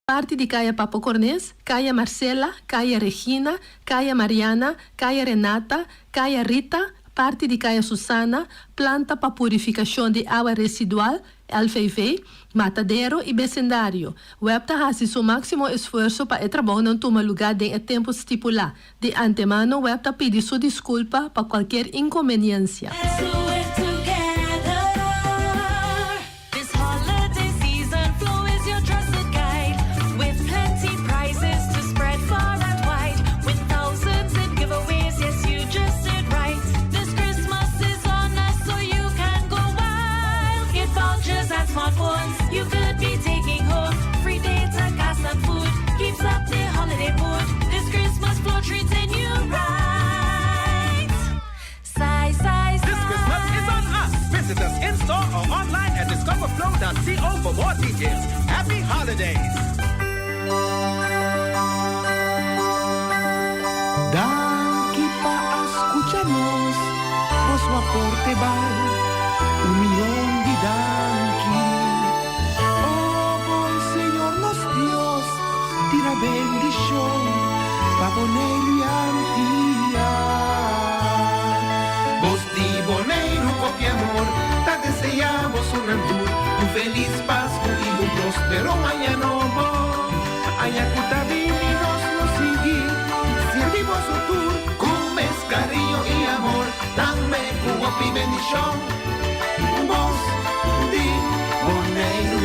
Parti di Kaya Papo Cornes, Kaya Marcela, Kaya Regina, Kaya Mariana, Kaya Renata, Kaya Rita, parti di Kaya Susana, planta pa purifikashon di awa residual, LVV, matadero i besendario. Web ta hasi su máksimo esfuerso pa e trabounan tuma lugá den e tempu stipulá. Di antemano web ta pidi su diskulpa pa kualkier inkonbeniensia. This holiday season, Flow is your trusted guide. With plenty prizes to spread far and wide. With thousands in giveaways, yes, you just did right. This Christmas is on us, so you can go wild. Get vouchers and smartphones you could be taking home. Free data, gas and food keeps up the holiday mood. This Christmas, Flow treating you right. Sai, sai, This Christmas is on us. Visit us in store or online at discoverflow.co for more details. Happy holidays! Danki pa a skucha nos, boso aporte bal un mion di danki. O bon Señor nos Dios, tira bendishon pa Boneiru i Antia. Bos di Boneiru hopi amor ta deseá boso nan tur un felis Pasku i un próspero aña nobo. Aña ku ta bini nos lo sigui sirbi boso tur ku mes kariño i amor, tambe ku hopi bendishon. Bos di Boneiru.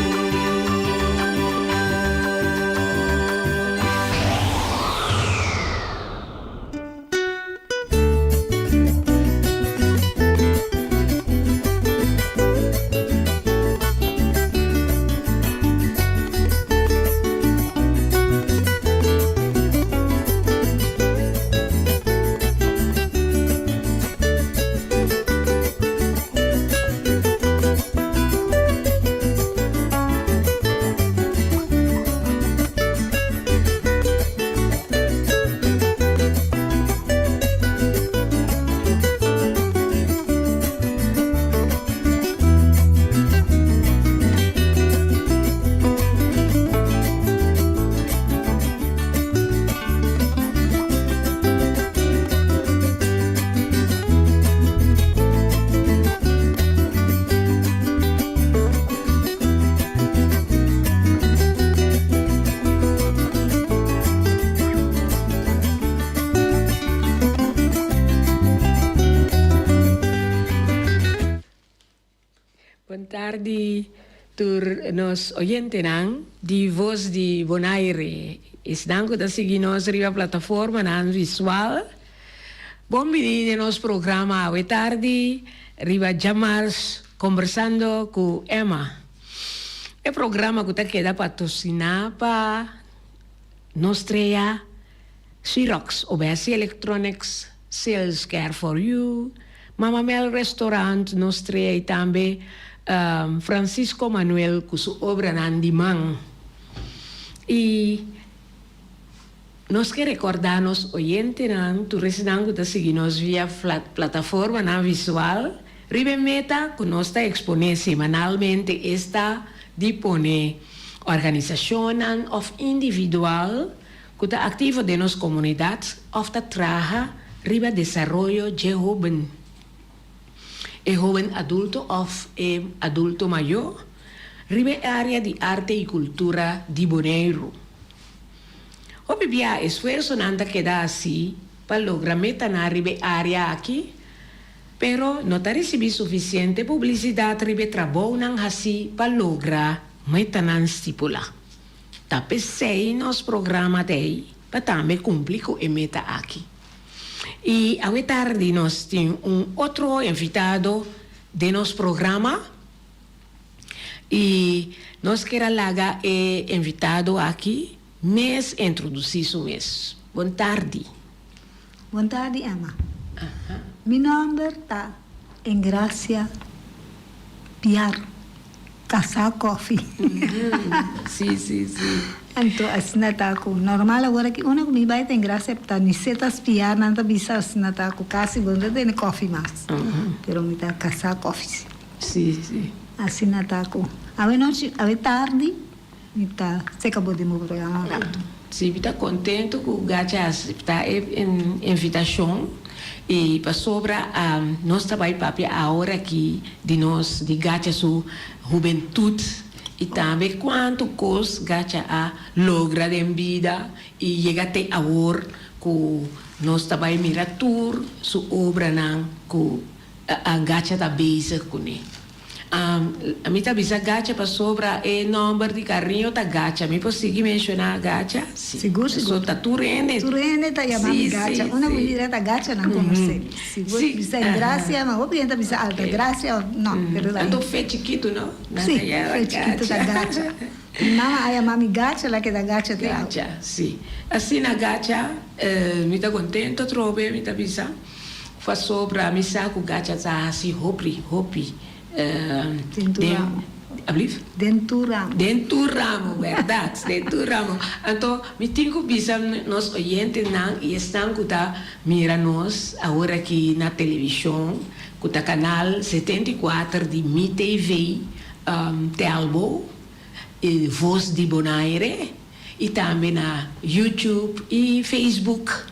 Bon tardi tur nos oyentenan di Voz di Bonaire. Esnan ku ta sigui nos riba plataformanan visual, bon bini den nos programa awe tardi riba djamars Kombersando ku Emma. E programa ku ta keda patrosiná pa nos trea Xerox, OBS Electronics, Sales Care for You, Mama Mel Restaurant, nos trea i tambe Francisco Manuel ku su obranan di man. I nos ke rekordá nos oyentenan, tur esnan ku ta sigui nos via plataformanan visual, riba e meta ku nos ta eksponé semanalmente, esta di pone organisashonnan òf individual ku ta aktivo den nos komunidat òf ta traha riba desaroyo dje hóben, e hóben adulto òf e adulto mayó riba e área di arte i kultura di Boneiru. Hopi bia esfuersonan ta keda hasi pa logra metanan riba e área aki, pero no ta risibí sufisiente publisidat riba e trabounan hasi pa logra metanan stipulá. Ta p'esei nos programa ta ei pa tambe kumpli ku e meta aki. I awe tardi nos tin un otro invitado den nos programa i nos kier a laga e invitado aki mes introdusí su mes. Bon tardi. Bon tardi Emma. Mi nomber ta Engracia Piar Casá Coffie. Sí, sí, sí. Anto asina ta cu normal awor aki unda cu mi bay ta Engracia ta Nicetas Piar nan ta bisa asina ta cu casi bo no ta tene coffee mas pero mi ta Casá Coffie. Sí, sí. Asina ta cu awe nochi awe tardi. Mi ta seka bo den bo programa un ratu. Si, mi ta contento cu Gacha a acepta e invitacion y pasobra nos ta bay papia awor aki di nos di Gacha su hubentud y tambe cuanto cos Gacha a logra den bida y yega te awor cu nos ta bay mira tur su obranan cu Gacha ta bezig cune. Mi ta bisa Gacha pasobra e nomber di cariño ta Gacha. Mi por sigui menciona Gacha? Si. Sigur, sigur. So ta tur hende. Tur hende ta yama mi Gacha. Una cu mira ta Gacha nan conoce. Si bo bisa Engracia, ma hopi hende ta bisa Altagracia, no, pero ta. Anto fe chikitu, no? Si, fe chikitu ta Gacha. Mi mama a yama mi Gacha, la keda Gacha te awe. Gacha, si. Asina Gacha, mi ta contento atrobe, mi ta bisa. Pasobra mi sa ku Gacha ta hasi hopi, hopi Den tur ramo. Ablief? Den tur ramo. Den tur ramo, bèrdat. Den tur ramo. Anto mi tin ku bisa nos oyentenan i esnan ku ta mira nos awor aki na televishon, ku ta kanal 74 di Mi TV, Telbo, e Voz di Bonaire, i tambe na YouTube i Facebook.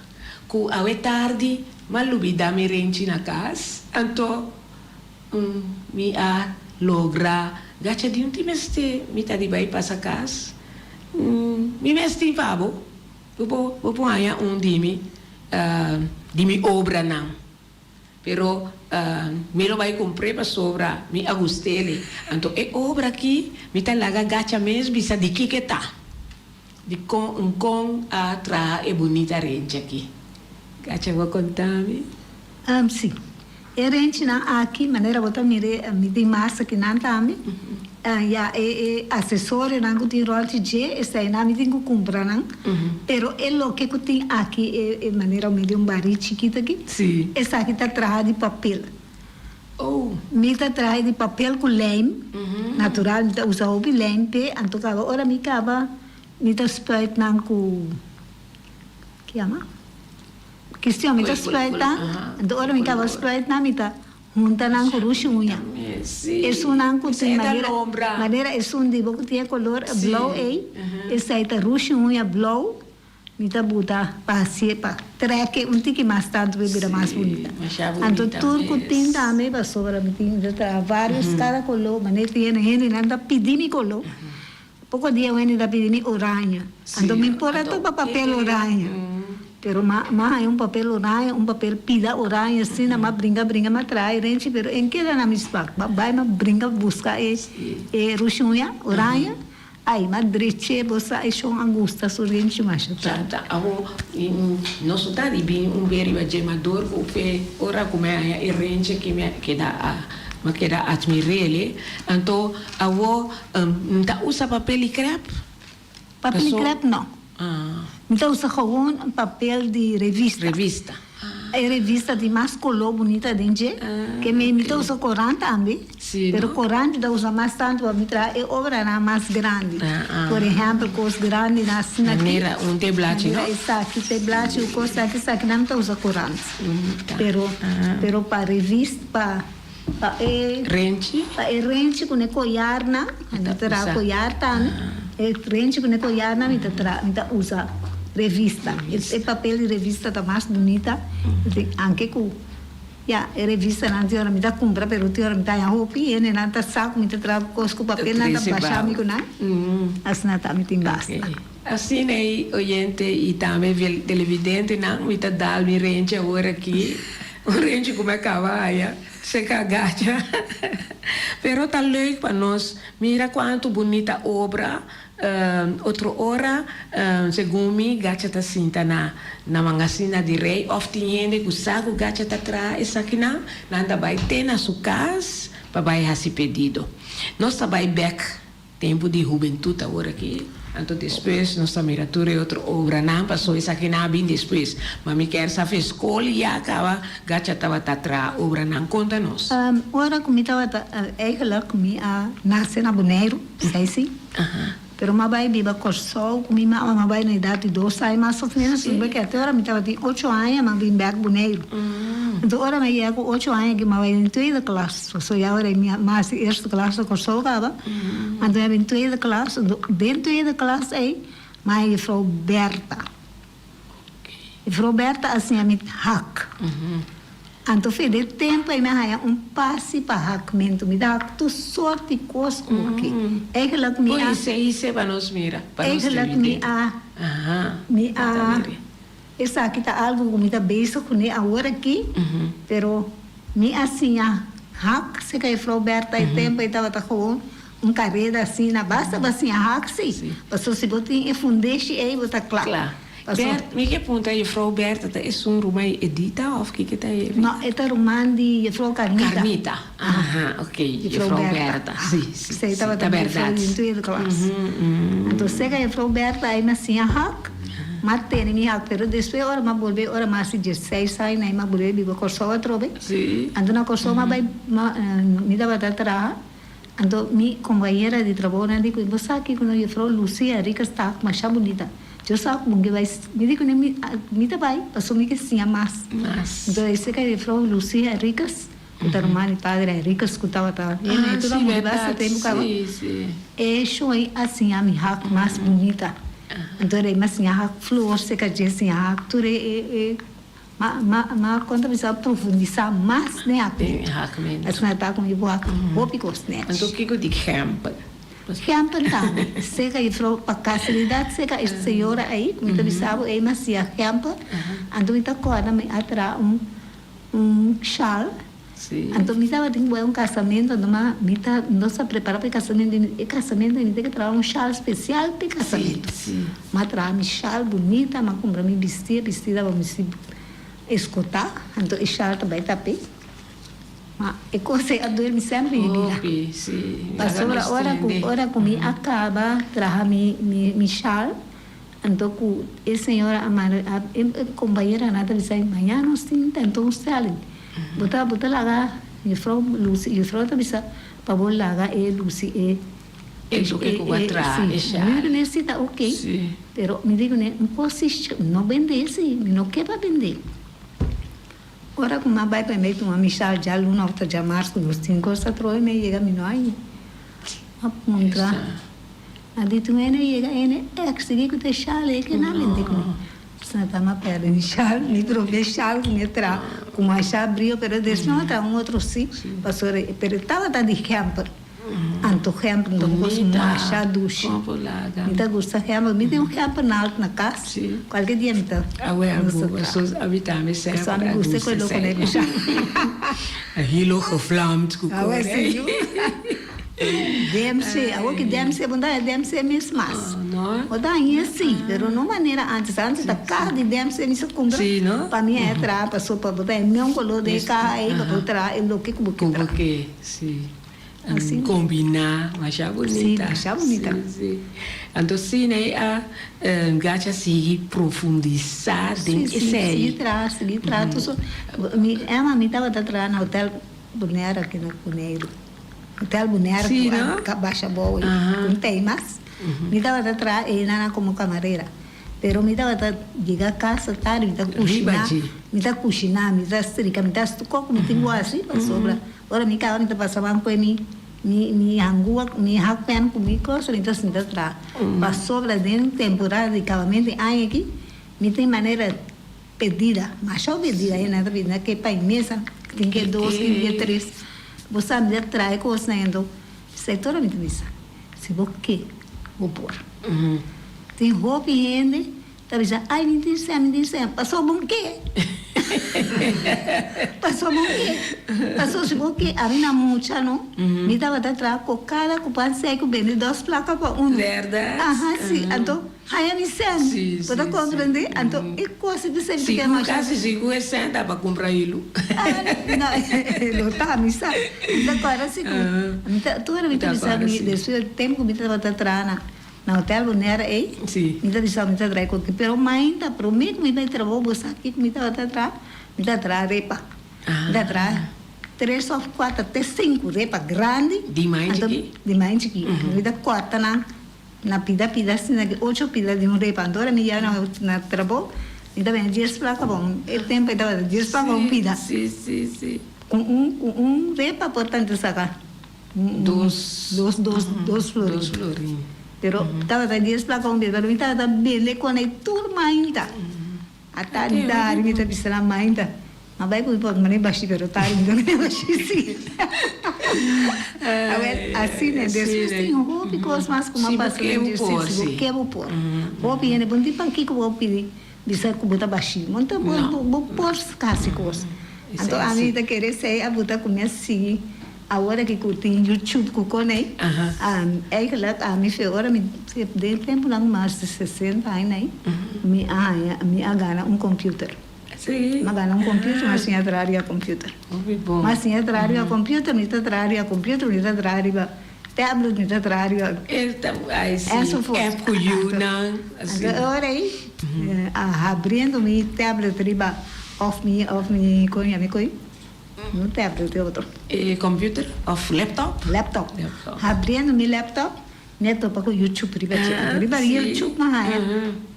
Ku awe tardi m'a lubidá mi renchi na kas, anto mi a logra gacha di un tin mester mi ta di bai pasa kas. Mi mes tin pa bo, bo por bo por haña un di mi di mi obranan, pero mi lo bai kumpr'é pasobra mi a gust'é. Anto e obra aki mi ta laga gacha mes bisa di kiko e ta. Di kon un kon a traha e bunita renchi aki? Gacha bo konta mi? Um, si. E renchinan aki, manera bo ta mira e, mi tin mas akinan tambe. Ya, e e asesorionan ku tin rònt di dje, eseinan mi tin ku kumpra nan. Pero e loke ku tin aki, e e manera mi di un barí chikito aki, esaki ta traha di papel. Oh. Mi ta traha di papel ku lijm, natural, mi ta usa hopi lijm p'e, anto kaba ora mi kaba mi ta spuit nan ku, ki yama? Kistion, mi ta spuit nan, anto ora mi kaba spuit nan mi ta hunta nan ku rushi uña. Esunnan ku tin manera, manera esun di bo ku tin e kolor blou ei, esei ta rushi uña blou. Mi ta buta pa hacié pa trek e un tiki mas tantu pa e bira mas bunita. Anto tur cu tin tambe pasobra mi tin mi ta traha varios cada color manera tin hende hendenan ta pidi mi color poco dia un hende ta pidi mi oraño anto mi por a topa papel oraño pero ma ma haña un papel oraño un papel pida oraño asina ma bringa bringa ma traha e renchi pero en keda na mi smak ma bay ma bringa busca e e rushuña oraño. Ai, ma dreché bo sa e shon a gusta su renchi masha tantu. Tata, awo nos no ta di bin un be riba dje, ma dor ku fe ora ku mi a haña e renchi aki mi a keda a mi a keda atmir'el. Anto awo N ta usa papel i krèp? Papel i krèp no. Mi ta usa gewoon papel di revista. Revista. E revista tin mas koló bunita den dje. Ke mi mi ta usa korant tambe. Pero korant mi ta usa mas tantu pa mi traha e obranan mas grandi. Por ehèmpel kos grandinan asina aki. Manera un teblachi no? Manera esaki teblachi u kos aki esakinan mi ta usa korant. Pero pero pa revista pa pa e Renchi? Pa e renchi ku ne koyarnan mi ta traha koyar tambe. E renchi ku ne koyarnan mi ta traha mi ta usa revista. E papel di revista ta mas bunita anke ku ya e revistanan tin ora mi ta kumpra pero tin ora mi ta haña hopi hendenan ta sa ku mi ta traha kos ku papelnan ta basha mi ku nan asina ta mi tin basta. Asina e oyente y tambe televidentenan mi ta dal mi renchi awor aki un renchi ku mi a kaba haña. Se cagacha. Pero ta leuk pa nos mira cuanto bunita obra. Otro ora, segun mi, Gacha ta sinta na na mangasina di rey of tin hende cu sa cu Gacha ta traha esakinan, nan ta bay te na su cas pa bay haci pedido. Nos ta bay bek Tempu di hubentut awor aki. Anto despues nos ta mira tur e otro obranan, paso esakinan a bin despues. Ma mi kier sa fe skol ya kaba Gacha tabata traha obranan. Konta nos. Ora ku mi tabata, eigenlijk mi a nase na Boneiru, esei si. Pero m'a bai biba Kòrsou ku mi mama, m'a bai na edat di dos aña mas òf ménos, mi bai keda te ora mi tabatin ocho aña m'a bin bèk Boneiru. Anto ora mi a yega ku ocho aña aki m'a bai den tweede klas, pasobra ya ora mi a mas di eerste klas na Kòrsou kaba, anto mi a bin tweede klas, anto den tweede klas ei m'a haña jufrou Bertha. Jufrou Bertha a siña mi hak. Anto fe den tempu ei mi a haña un pasi pa hakmentu. Mi ta hak tur sort di kos ku bo ke. Eigenlijk mi a. Pui hise pa nos mira, pa nos Eigenlijk mi a, mi a, esaki ta algu ku mi ta bezig kuné awor aki, pero mi a siña hak serka jufrou Bertha e tempu ei tabata gewoon un kareda asina, basta bo a siña hak si, pasobra si bo tin e fundeshi ei bo ta kla. Kla. Bert, mi ke puntra jefrou Bertha ta esun ruman di Edita of kiko ta e? No, e ta ruman di jefrou Carmita. Carmita, aha, ok, jefrou Bertha, si, si, si, ta berdad. Esei tabata mi jefrou di tweede klas. Anto seka jefrou Bertha ai mi a siña hak, m'a tene mi hak, pero despues ora m'a bolbe, ora m'a hasi diesseis aña ai m'a bolbe biba Kòrsou atrobe. Anto na Kòrsou m'a bai, mi tabata traha. Anto mi compañera di trabounan di cu bo sa kico no juffrouw Lucia Henriquez ta masha bunita. Yo sa cu bo ke bai mi di cune mi mi ta bai pasobra mi ke siña mas. Anto esey ca juffrouw Lucia Henriquez cu ta ruman di padre Henriquez cu tabata hende tur a muri basta tempo caba. E shoy a siña mi hak mas bunita. Anto rei mi a siña hak flor seca dje siña hak tur e e. Ma, ma, ma kon ta bisa profundisá mas den hakmentu. Den hakmentu. Asina ta ku mi por hak hopi kos nèchi. Anto kiko di hèmpel? Hèmpel tambe. Seka jufrou, pa kasualidat seka e señora ei ku mi ta bisa bo ei mi a siña hèmpel. Anto mi ta kòrda mi a traha un, un shal. Anto mi tabatin ku bai un kasamentu, anto ma mi ta, nos a prepará pa e kasamentu, i e kasamentu mi tin ke traha un shal spesial pa e kasamentu. Mi a traha mi shal bunita, mi a kumpra mi bistí, e bistí tabata un bistí eskotá, anto e shal ta bai tap'é. Ma e kos ei a duel mi semper mi bida. Pasobra ora ku ora ku mi a kaba traha mi mi shal, Anto ku e señora a manda a e kompañeranan ta bisa mañana nos tin tentoonstelling bo ta bo ta laga jufrou Lucy jufrou ta bisa pa bo laga e Lucy e E loke ku bo a traha e si shal. mi di si ta ok pero mi di kuné un kos si no bende si mi no ke pa bende ora ku mi a bai pa mi tuma mi shal djaluna òf ta djamars ku nos tin kos ta trohe mi a yega mi no a yi a puntra. A di tu ene yega ene ex sigui cu ta e shal ey ke nan bende cu mi. Asina ta ma perde mi shal, mi trobe shal cu mi a traha cu masha brio pero despues mi a traha un otro si pasobra pero tabata di hemper anto hemper ta un cos masha dushi mi ta gusta hemper mi tin un hemper na alt na cas cualke dia mi ta gusta traha pasobra mi gusta e color cu nan e shal. DMC, awor ki DMC bo no ta haña DMC mes mas. Bo ta haña si, pero no manera antes. Antes ta kaha di DMC mi sa kumpra pa mi haña traha pasobra bo ta haña meun kolor den e kaha ei pa bo traha e loke ku bo ke traha. Asina. Kombiná, masha bunita. Si, masha bunita. Anto asina ei a Gacha sigui profundisá den esei. Si, si, sigui traha, sigui traha. Mi Emma, mi tabata traha na hotel Bonaire aki na Boneiru. Hotel Bonaire Sí, ku no? a basha abou ei, Aha. ku un tei mas. Mi tabata traha einan komo kamarera. Pero mi tabata yega kas tardi, mi ta Riba kushiná, dje. mi ta kushiná, mi ta strika, mi ta hasi tur kos ku mi tin ku hasi pasobra ora mi kaba mi ta pasa ban ku e mi mi mi hangua, mi hakpen ku mi kos, mi ta sinta traha. Pasobra den temporada di kabamentu di aña aki mi tin manera Pedida, masha pedida e nan ta pidi nan ke pa e mesa, tin ke dos, tin ke tres. Bo sa mi ta trae kosnan ento sektor mi ta bisa, si bo ke, bo por. Tin hopi hende ta bisa, ay mi tin sèn, mi tin sèn, paso bo ke, paso bo ke, paso si bo ke, ami na mucha no, mi tabata traha kokada ku pan seku bende dos plaka pa unu. Aha si, anto. Haya mi sèn. Sí, Bo ta sí, sí. komprendé? Anto e kos di sèn Si ke ku masha. kasi si ku e sèn ta pa kumpra ilu. Ah, no, lo ta, mi sa. Mi ta kòrda si ku mi ta tur mi ta Mi ta bisa kòrda mi si. despues di tempu ku mi tabata traha na na hotel Bonaire ei, Sí. mi ta bisa mi ta traha koki. Pero mainta promé ku mi bai trabou bo sa kiko mi tabata traha? Mi ta traha repa. Mi ta traha tres òf kuater te sinku repa grandi. Di mai Anto chikí? di mai chikí. Mi ta kòrta nan. Na pida pida asina ki ocho pida di un repa. Anto ora mi ya na na trabou mi ta bende dies plaka pa un e tempo e tabata dies plaka pa un pida. Si si si. Ku un ku un repa por tantu saka Dos. Dos dos dos florin. Dos florin. Pero tabata dies plaka un pida pero mi tabata bende kon ei tur mainta. A tardi tardi mi ta bisa nan mainta ma bai ku mi portmone bashi pero tardi mi ta bini bashi si. Awel asina despues tin hopi kos mas ku mi a pasa den djis si bo ke bo por. Hopi hende bo no tin pakiko bo pidi bisa ku bo ta bashi bo no ta bo por hasi kos. Anto ami ta kere esei a buta ku mi a sigui Awor aki ku tin YouTube ku konei, eigenlijk ami fe ora mi den tempunan mas di sesenta aña ei, mi a haña, mi a gana un computer. Mi a gana un computer, mi a siña traha riba computer. Mi a siña traha riba computer, mi ta traha riba computer, mi ta traha riba tablet, mi ta traha riba enzovoort. Anto e ora ei, habriendo mi tablet riba of mi, of mi, kon yama e koi? No tablet e otro. E computer of laptop? Laptop. Habriendo mi laptop, mi a topa cu YouTube riba dje. Anto riba YouTube mi a haña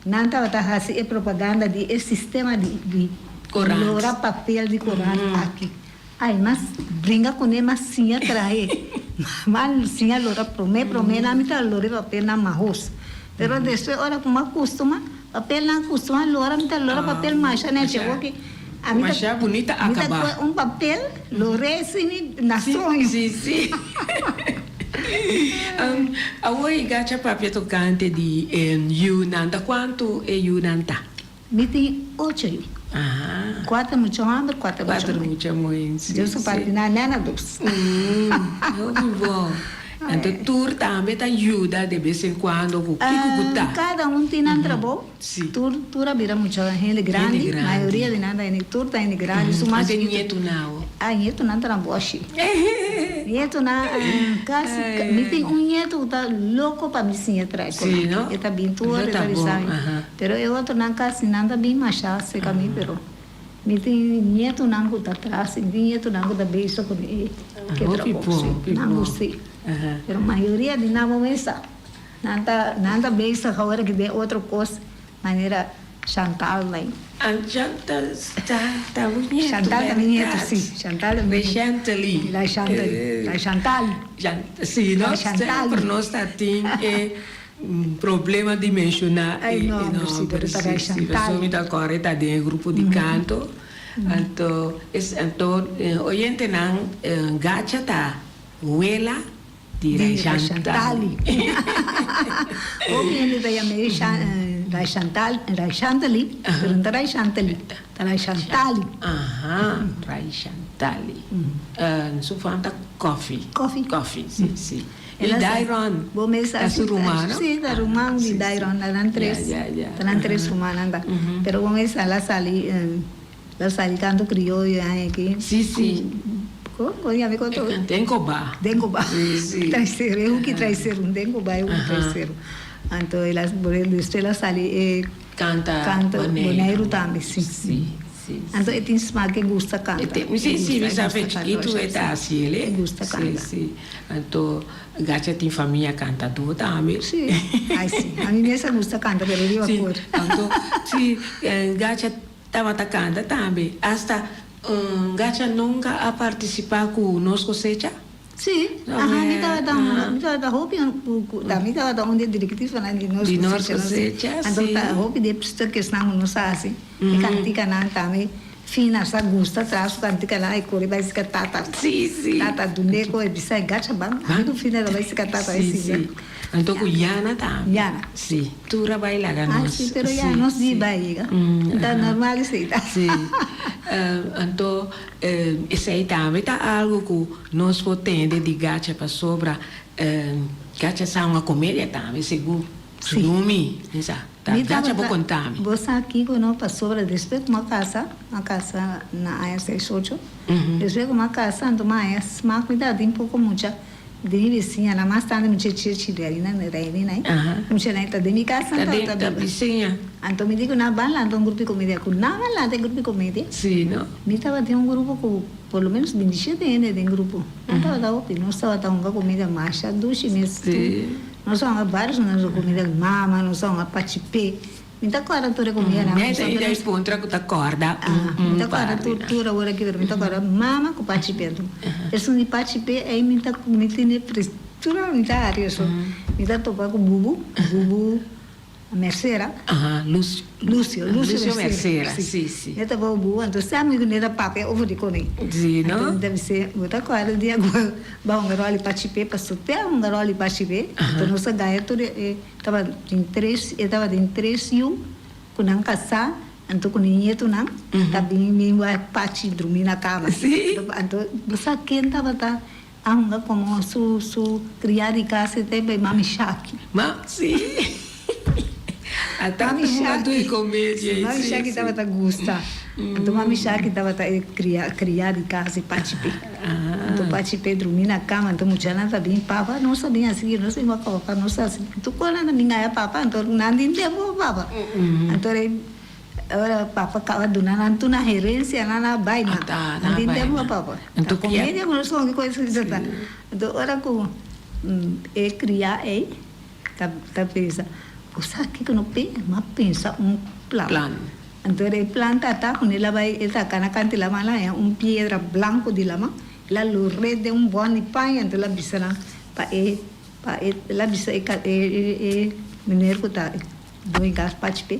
nan tabata haci e propaganda di e sistema di lora papel di corant aki. Ay, mas bringa cune, mas siña trahe. Mas siña lora prome prome nan mi ta lora e papelnan mahos. Pero despues ora cu mi a custuma. Papelnan custuma lora, mi ta lora papel masha nechi oki. Ami ta Masha bunita mi ta acaba. coge un papel lor'é sini na soño. Si, si. Awor e gacha papia tocante di e yunan. Ta cuantu e yunan ta? Mi tin ocho yu. Aha. Cuater mucha homber, cuater mucha Cuater muhe. mucha muhe, si, Dios su si. parti nan nena dos. Hopi bon. Anto tur tambe ta yuda de bes en cuando cu kico cu ta. Cada un tin nan trabou. Si. Tur tur a bira mucha hende grandi. Hende grandi. Mayoria di nan ta hende tur ta hende grandi. Su mas Ante chiquito. nietunan awo. Ah nietunan ta na boshi. Nietunan casi mi tin un nietu cu ta loco pa mi siña trae cu Si nan. no. E ta bin tur Lo e ta ta bon bisa mi. aha. Pero e otronan casi nan ta bin masha cerca mi pero. Mi tin nietunan ku ta tras i mi tin nietunan ku ta bezig ku e ke trabou si. Nan gusta i. Pero mayoria di nan bo mes sa. Nan ta nan ta bezig awor aki den otro kos manera Chantal nan. Chantal ta ta bo nietu Chantal ta mi nietu si. Chantal ta mi nietu. Chantali. La Chantali. La Chantal. Si no semper nos ta tin e Problema di menshoná e nomber, si, si, pasobra mi ta kòrda e ta den e grupo di kanto, anto es anto oyentenan Gacha ta wela di Ray Shantali. Hopi hende ta yama e Ray Shantal, Ray Shantali, pero no ta Ray Shantali, ta Ray Shantali. Aha, Ray Shantali. Su fam ta Koffie. Koffie. Koffie, si, si. Y Dairon Bo mes ta su ruman, no? Sí, ta ruman di Dairon. Ta nan tres. Ta nan tres rumannan ta. Pero bo mes a la sali, la sali canto crioyo e aña aki. Sí, sí. Con, con yami con to? Den Cobá. Den Cobá. Sí, sí. Traiceru, e hoeki traiceru, den Cobá e hoeki traiceru. Anto el a, despues el a sali e. Canta Canta Boneiru tambe, sí. Sí. Sí, Anto e tin smak, e gusta canta. E tin, sí, sí, mi sa fe chikitu e ta haci el, eh. E gusta canta. Sí, sí. Anto Gacha tin famia cantador tambe. Sí, ay sí. A mi mes a gusta canta, pero riba cor. Sí, anto, sí, Gacha tabata canta tambe. Hasta Gacha nunca a participa cu Nos Cosecha? Sí, aha, mi tabata un, mi tabata hopi ku ku ta mi tabata un di e direktivanan di Nos Di Nos Kosecha. Kosecha, Anto sí. ta hopi di e stukjesnan ku nos a hasi, e kantikanan tambe Fina sa gusta traha su kantikanan e kore bai sika tata. Sí, sí. Tata dun'é ku e bisa e gacha ban, ami ku Fina ta bai sika tata e Sí, siña. sí. Anto ku Yana tambe. Yana. Sí, tur a bai laga Ah, nos. sí, pero ya nos di bai yega. Ta normal esei ta. Sí. Anto Esei tambe ta algu ku nos por tende di Gacha pasobra Gacha sa un komedia tambe segun segun mi mi sa ta Gacha por konta mi. Bo sa kiko no pasobra despues ku mi a kasa mi a kasa na aña seis ocho despues ku mi a kasa anto mi a haña smak mi tabatin poko mucha di mi bisiñanan mas tantu mi chechechi di ayi nan Reini nan muchanan ta den mi kasa Ta anto den ta ta biba bisiña. anto mi di ku nan ban lanta un grupo di komedia ku nan a lanta e grupo di komedia. Si no. Mi tabatin un grupo ku por lo menos bintishete hende den grupo. Nan tabata hopi. Nos tabata hunga komida masha dushi mes. Si. Nos a hunga varios nos comida di mama, nos a hunga pachipé. Mi ta corda tur e comidanan. Mi ta ida e puntra cu ta corda un Mi ta corda tur tur awor aki pero mi ta corda mama cu pachipé. Anto esun di pachipé ey mi ta mi tene tur ora mi ta hari eso. Mi ta topa cu bubu, bubu. Mercera. Aha, Lucio. Lucio, Lucio Lucio Mercera, si, si. Ne ta bou bu, anto sa mi ku ne ta papia over di kone. Si, no? Anto mi ta bis'é, bo ta kòrda dia ku bo ba hunga ròl di pachipé, pasobra te a hunga ròl di pachipé, anto nos a gaña tur e, tabatin tres, e tabatin tres yu ku nan kasá, anto ku nan ñetunan ta bin bin wak pachi drumí na kama. Si. Anto bo sa ken tabata A hunga como su su cria di casa e ta bay mami Shaki. Ma si. A tanto hunga tu e comedia si. Mami Shaki tabata gusta. Anto mami Shaki tabata e cria cria di casa e Pachi Pe. Anto Pachi Pe drumi na cama anto muchanan ta bin papa nos a bin asi nos a bin wak papa nos a hasi tur cos nan ta bin gaya papa anto nan tin tempo pa papa. Anto Ora papa caba duna nan tur nan herencia nan a bay nan. Nan tin tempo pa papa. Ta comedia cu nos con cu esaki ta. Enton ora cu e cria ey ta ta pensa bo sa kico no pe m'a pensa un plan. Enton e plan ta ta cu el a bay e ta cana canti lama el a haña un piedra blanco di lama el a lor'e den un bon di paña enton el a bisa nan pa e pa e el a bisa e e meneer cu ta Doy gas pachpe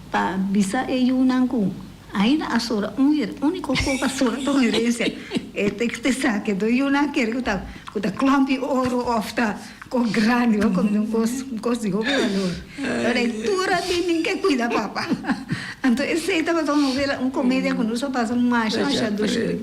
pa bisa e yunan ku ainda a sobra un her uniko kos a sobra ta un herensia e te te sa ke do yunan kere ku ta ku ta klompi oro of ta kos grandi of un kos un kos di hopi balor ora e tur a bin tin ke kuida papa anto esei tabata un novela un komedia ku nos a pasa masha masha dushi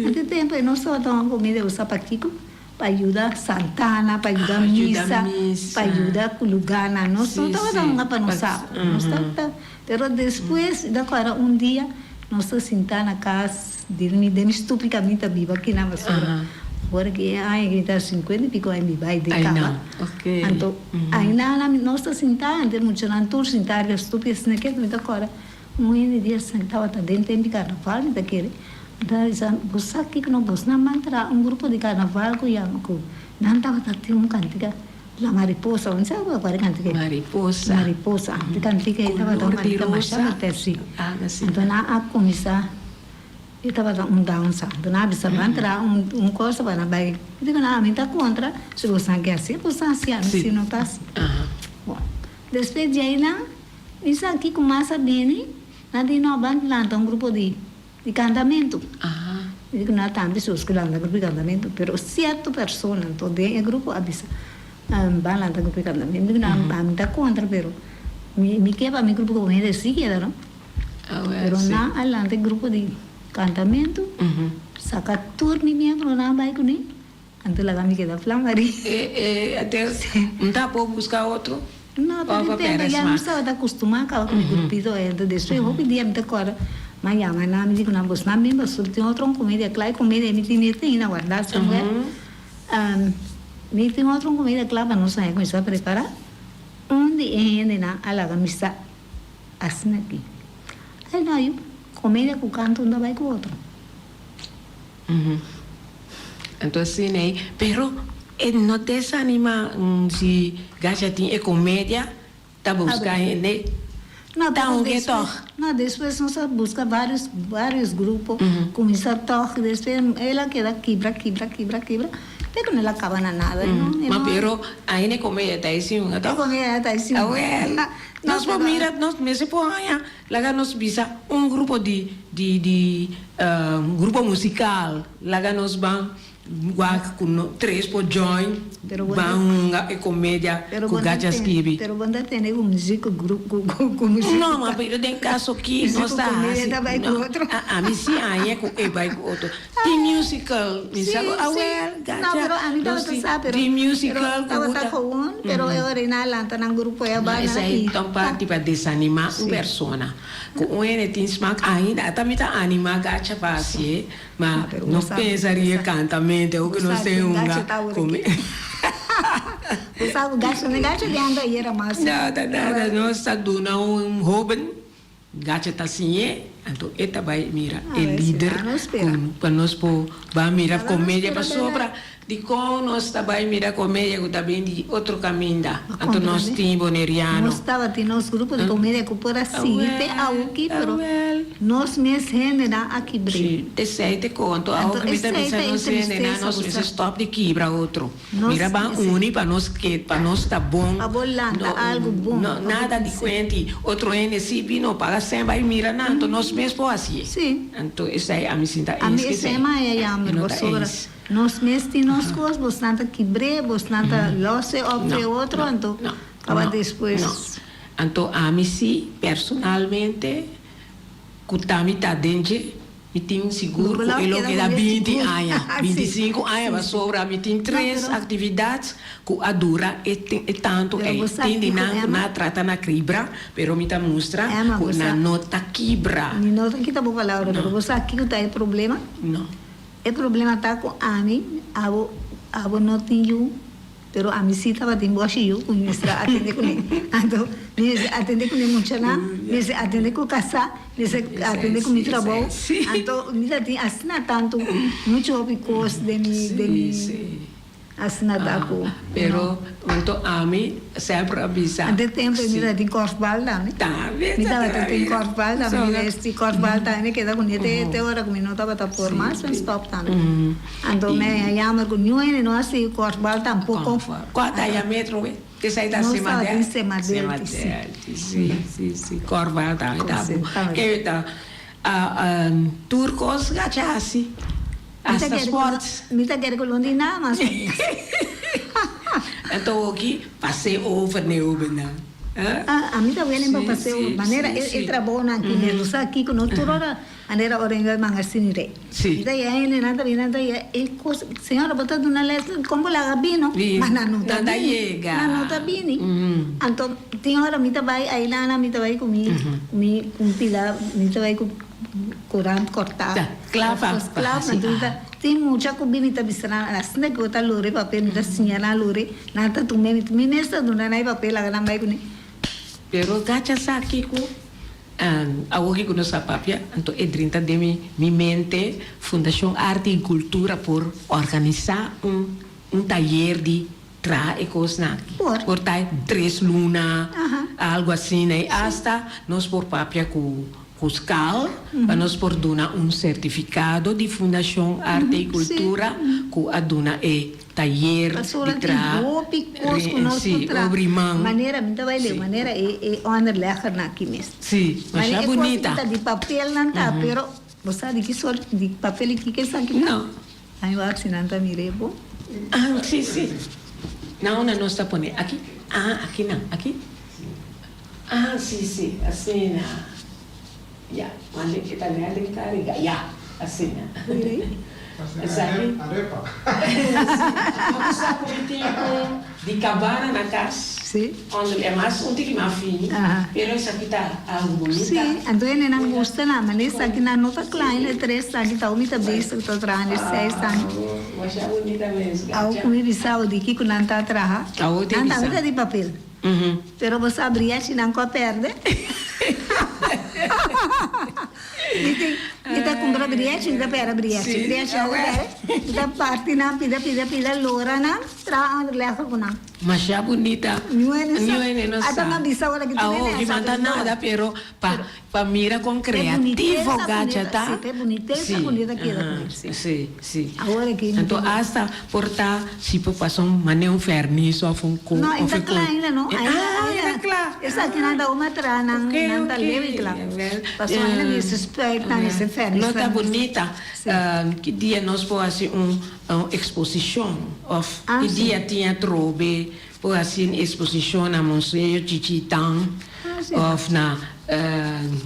ante tempo e nos tabata un komedia usa pa kiko. Pa yuda santana, pa yuda misa, pa yuda ku lugánan. Nos no tabata hunga pa nos sa. Nos tabata, pero despues da kòrda un dia nos ta sintá na kas den mi den mi stupi ku ami ta biba akinan pasobra ora ku e aña ku mi ta sinkuenta i piko aña mi bai den kaba. Anto ainan nos ta sintá ante muchanan tur sintá riba stupi asina ke mi ta kòrda Un hende di esnan ku tabata den tempu di karnaval mi ta kere, mi ta bisa, Bo sa kiko no? Bosnan ban traha un grupo di karnaval ku yama ku nan tabata tin un kantika La Mariposa. Bo no sa kua e kantika ei? Mariposa. Mariposa. E kantika ei tabata un Color di kantika masha rosa. bete, si. Algo asi. Anto nan a kuminsá, e tabata un dansa. Anto nan a bisa, Ban traha un un cosa pa nan bai. Mi diku, No, mi ta kontra. Si bosnan ke hasi, bosnan hasi. Ami si no ta hasi. Bon, despues di einan. Mi sa kiko mas a bini, nan di no ban lanta un grupo di di kantamentu. Mi di ku nan tambe sus ku lanta grupo di kantamentu, pero sierto persona anto den e grupo a bisa ban lanta grupo di kantamentu. Mi di ku nan ami ta kontra pero mi mi ke pa mi grupo ku hende si keda no. Pero nan a lanta e grupo di kantamentu, saka tur mi miembronan bai kuné, anto laga mi keda flamari. N ta por buska otro? No, Of pero a tempo pera ya mi smak. tabata acostumá caba cu mi grupito ento despues hopi dia mi ta corda mi a yama nan mi di cu nan bos nan bin pasobra tin otro un comedia cla e comedia mi tin e tin na guarda somewhere mi tin otro un comedia cla pa nos a cuminsa prepara un di e hendenan a laga mi sa asina aki ay no yu comedia cu canto no ta bay cu otro. Anto asina ei, pero e no desanima si Gasha tin e comedia ta busca hende No, ta pero hunge despues, tog. no, despues nos a busca varios, varios grupo, cuminsa tog, despues el a keda kibra, kibra, kibra, kibra, te cu no el a caba na nada, no, e Ma no. pero ainda e comedia ta esi hunga E tog. comedia ta esi hunga. Awel, No, nos por pero. mira, nos mester por haña Laga nos bisa un grupo di di di grupo musical laga nos ban wak ku no tres por join Pero bo ban ta hunga e komedia pero ku bo ta Gacha tene skibi. pero bo ta tene ku music ku gru ku ku ku music No ma pero den kaso ki music nos ku ta komedia hasi ta bai ku no otro. a ami si haña ku e bai ku otro. Di musical mi Sí, sa ku sí. awel No, Gacha pero ami nos tabata di sa, pero di pero musical ku tabata ta gewoon, pero e ora nan a lanta nan grupo e a No, bana esei i ta un ta. parti pa desanimá un Sí. persona. Ku un hende tin smak ainda, ata mi ta animá Gacha pa hasié, ma No, pero no bo sa, pensa bo riba sa, kantamente, o bo ku no sa se ken hunga Gacha ta awor ku mi. aki. Bo sa ku Gacha, no Gacha di anda ayera mas. No, ta nada, nos ta duna un hóben. Gacha ta siñ'é. Anto e ta bai mira e lider ku pa nos por bai mira komedia pasobra dikon nos ta bai mira komedia ku ta bin di otro kaminda anto nos tin boneriano. Nos tabatin nos grupo di komedia ku por a sigui te awoki pero nos mes hendenan a kibr'é. Si, esei te konto awoki mi ta bisa nos hendenan nos mester stòp di kibra otro. Mira ban uni pa nos ke pa nos ta bon. Pa bo lanta algu bon. No nada di kuenti otro hende si bino paga sèn bai mira nan anto nos mes por hasié. Si. Anto esei ami sinta Ami eens ke esei esei. maya yamber Mi no ta pasobra eens. nos mes tin nos kos bosnan ta kibr'é bosnan ta lòs'é òf No e otro no anto no kaba no despues. no anto ami si personalmente ku ta mi ta den dje. Mi tin sigur ku e lo keda binti aña, binti sinku aña pasobra mi tin tres aktividat ku a dura e tantu ei. Tin di nan ku nan a trata na kibra, pero mi ta mustra ku nan no ta kibra. Mi no ta kita bo palabra, pero bo sa kiko ta e problema? No. E problema ta ku ami, abo, abo no tin yu. Pero ami si tabatin boshi yu ku mi mester a atende kuné. Anto mi mester atende ku mi muchanan, mi mester atende ku kasá, mi mester atende ku mi trabou. Anto mi ta tin asina tantu muchu hopi kos den mi den mi asina ta ku. Pero anto ami semper a bisa. Ante tempu mi tabatin kòrfbal tambe. Tambe Mi tabata tin kòrfbal tambe. Mi mester kòrfbal tambe mi keda kuné te te ora ku mi no tabata por mas mi stòp tambe. Anto mi a yama ku niun hende no a sigui kòrtbal tampoko. Kua ta ya metro we? Esei ta Nos Semadel? tabatin Semadelti, si. Semadelti, si, si, si. Kòrtbal tambe ta Si, bo. tambe. Ke ta tur kos gacha hasi, Mi ta hasta kere ku sport. mi ta kere ku lo di nada mas pa mi. Anto oki pas'é over n'e hobennan. Ah, ami ta welen pa pas'é over. Manera e trabounan aki mes, bo sa kiko no tur ora. Manera ora inga manga sini rei. Sí. Mi ta yega hende nan ta bini nan ta yega e kos señora bo ta duna les kon bo laga bino Bi ma nan no ta nan ta bini yega. nan no ta bini anto tin ora mi ta bai ailana mi ta bai ku mi ku mi ku un pila mi ta bai ku kurant kortá Ta kla pa kos pa kla hasi anto mi ta tin mucha ku bini ta bisa nan asina ku bo ta lori papel mi ta siña nan lori nan ta tuma mi mi mes ta duna nan e papel laga nan bai kuné. Pero gacha sa kiko Awor ku nos a papia, anto e drinta den mi mi mente, Fundashon Arte i Kultura por organisá un un tayer di traha e kosnan aki. Por. Por ta tres luna, algu asina, i asta nos por papia ku ku skal pa nos por duna un sertifikado di Fundashon Arte i Kultura ku a duna e Tayer Pasobra di tin traha hopi kos ku nos sí, por traha. obri man. Manera mi ta bai leu, Sí. manera e e onderleggernan aki mes. Sí, Manera masha e kos bunita. aki ta di papelnan ta, pero bo sa di ki sort di papel i kiko esaki ta? No. Ami wak si nan ta mir'é bo. Ah, sí, sí. Na unda nos ta pone? Aki? Ah, aki nan, aki? Ah, sí, sí, asina. Ya, mande e ta nèt den kariga. Ya, asina. Esaki. Arepa. Bo sa ku mi tin un di kabana na kas. Sí. Onder e mas un tiki mas fini. Pero esaki ta algu bunita. Sí, anto hende nan gusta nan, mane esaki nan no ta kla ainda e tres aki ta mi ta bezig ta traha e seis aña. Masha bunita mes, gacha. Awo ku mi bisa bo di kiko nan ta traha, Awo te nan bisa. tambe ta di papel. Pero bo sa briachi nan cu a perde? Mi tin, mi ta cumpra briachi, mi ta pera briachi, briachi nan ta perde, mi ta parti nan pida pida pida lora nan, traha ander legger cu nan. Masha bunita. Niun Niun hende no sa. Ata nan bisa ora ki tur hende Awo, a sa manda nada, pero pa Pa mira kon kreativo Gacha ta. Sí, p'e bunitesa bunita keda ku mi. Sí, sí, sí. Awor aki mi Anto asta por ta si por pasa un mane un vernis of un ko No, of e ta un kla ainda no. Ah, Ainda, e ta kla. Esaki nan ta uma traha nan Oké, nan ta oké. leu i kla. Pasobra ainda mester spuit nan mester vernis. No ta bunita. Sí. Ki dia nos por hasi un un eksposishon of Ah, ki sí. dia tin atrobe Por haci un exposicion na Museo Chichitán of na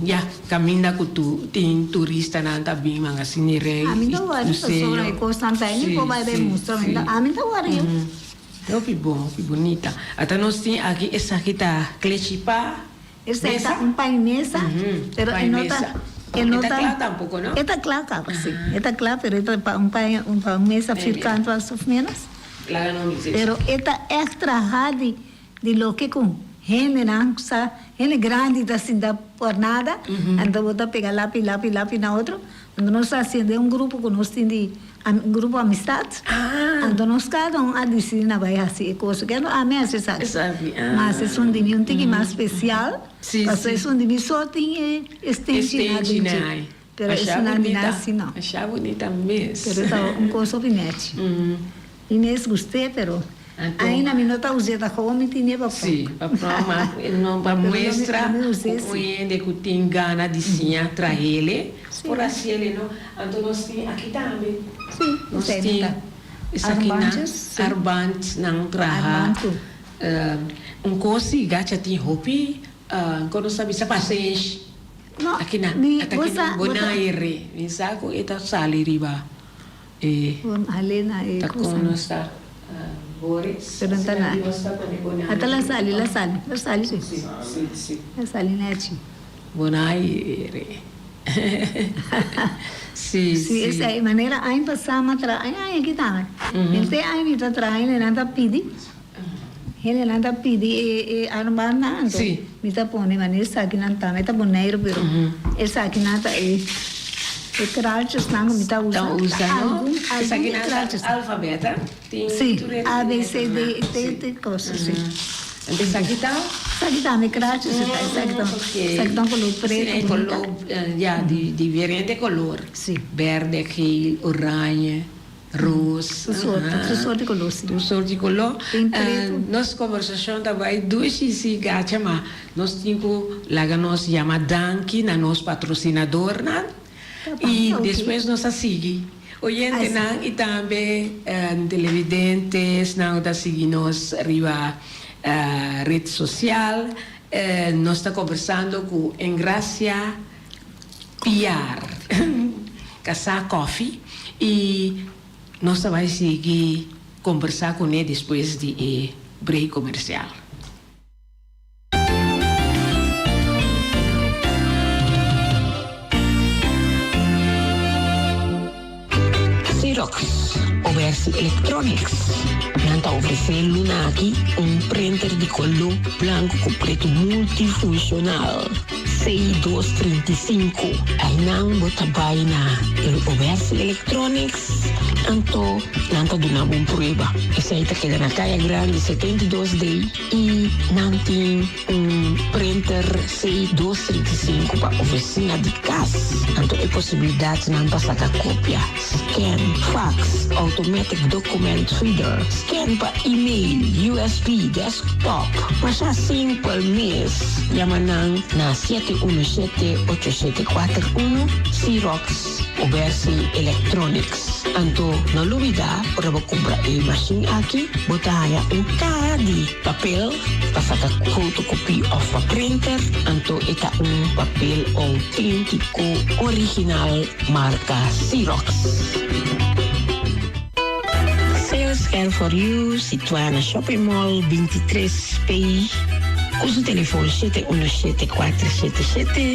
ya caminda cu tin turistanan ta bin Mangasini Rey Ami ta wari pasobra e cosnan ta mi por bay bay mustra mi ta ami ta wari yo. Hopi bon hopi bunita ata nos tin aki esaki ta klechi pa Esei ta un pan mesa pero e no ta e no E ta ta cla tampoco no? E ta cla caba si e ta cla pero e ta pa un pan un pa un mesa firkant mas of menos Laga no bisa pero e ta echt traha di di loke cu. Hendenan sa, hende grandi ta sinta por nada, anto bo ta pega lapi, lapi, lapi na otro. Anto nos ta hasiendo un grupo ku nos tin di un grupo amistad. Anto nos kada un a disidi na bai hasi e kos. Kendo ami hasi esaki. Mas esun di mi un tiki mas spesial, pasobra esun di mi so tin e stenchi na. Pero esunnan di nasi no. Masha bunita mes. Pero ta un cos hopi nechi. Mi mes gust'é pero ainda mi no ta us'é ta gewoon mi tin'é pa pronk. Si, pa pronk ma no pa muestra cu un hende cu tin gana di siña trahele por haciele no. Anto nos tin aki tambe. Si, nos tin esakinan armbandnan traha. Un cos si gacha tin hopi con nos ta bisa pasenshi. No, Aki na, mi, ata bo aki sa, na bo ta. Bonaire. Mi sa ku e ta sali riba e. Bon, hal'é na e Ta cosa. kon nos ta, Boris? Pero no ta Asina na. Dios ta pone Bonaire. Ata la sali, la sali, la sali si. Si, si, si. La sali nechi. Bonaire. Si, Si, si. esei manera aña pasá mi a traha, aña aña aki tambe. Henter aña mi ta traha hende nan ta pidi. Hendenan ta pidi e armbandnan anto mi ta pone manera esakinan tambe ta Boneiru pero esakinan ta e e kraaltjesnan ku mi ta usa Ta usa no? Algun algun di e Esakinan ta kraaltjes. alfabet a? Tin Si tur e A B C D letranan. E te te kos si. Anto esaki ta? Esaki tambe kraaltjes ta esaki ta esaki ta un kolor Si pretu e bunita. kolor ya di diferente kolor. Si. Berde, geel, oranje. Roos. Tur soort, tur soort di koló, si. Tur soort di koló. Den pretu. Nos kombersashon ta bai dushi si gacha ma nos tin ku laga nos yama danki na nos patrosinadornan i despues nos a sigui. Oyentenan i tambe televidentes nan ku ta sigui nos riba red sosial nos ta kombersando ku Engracia Piar Kasá Kòfi i nos ta bai sigui kombersá kuné despues di e break komersial. Xerox, Obersi Electronics, nan ta ofresé luna aki un printer di koló blanku ku pretu multifunshonal. C235. Einan bo ta bai na el Obersi Electronics, anto nan ta duna bo un prueba. Esei ta keda na Kaya Grandi 72 D i nan tin un printer C235 pa ofisina di kas. Anto e posibilidatnan pa saka kopia, scan, fax, automatic document feeder, scan pa email, usb, desktop. Masha simpel mes. Yama nan na siete uno shete ocho shete kuater uno, Xerox Obersi Electronics. Anto no lubida ora bo kumpra e mashin aki bo ta haña un kaha di papel pa saka fotokopie òf pa printer, anto e ta un papel outéntiko original marka Xerox. Sales Care for You, situá na Shopping Mall 23 P, ku su telefon shete uno shete kuater shete shete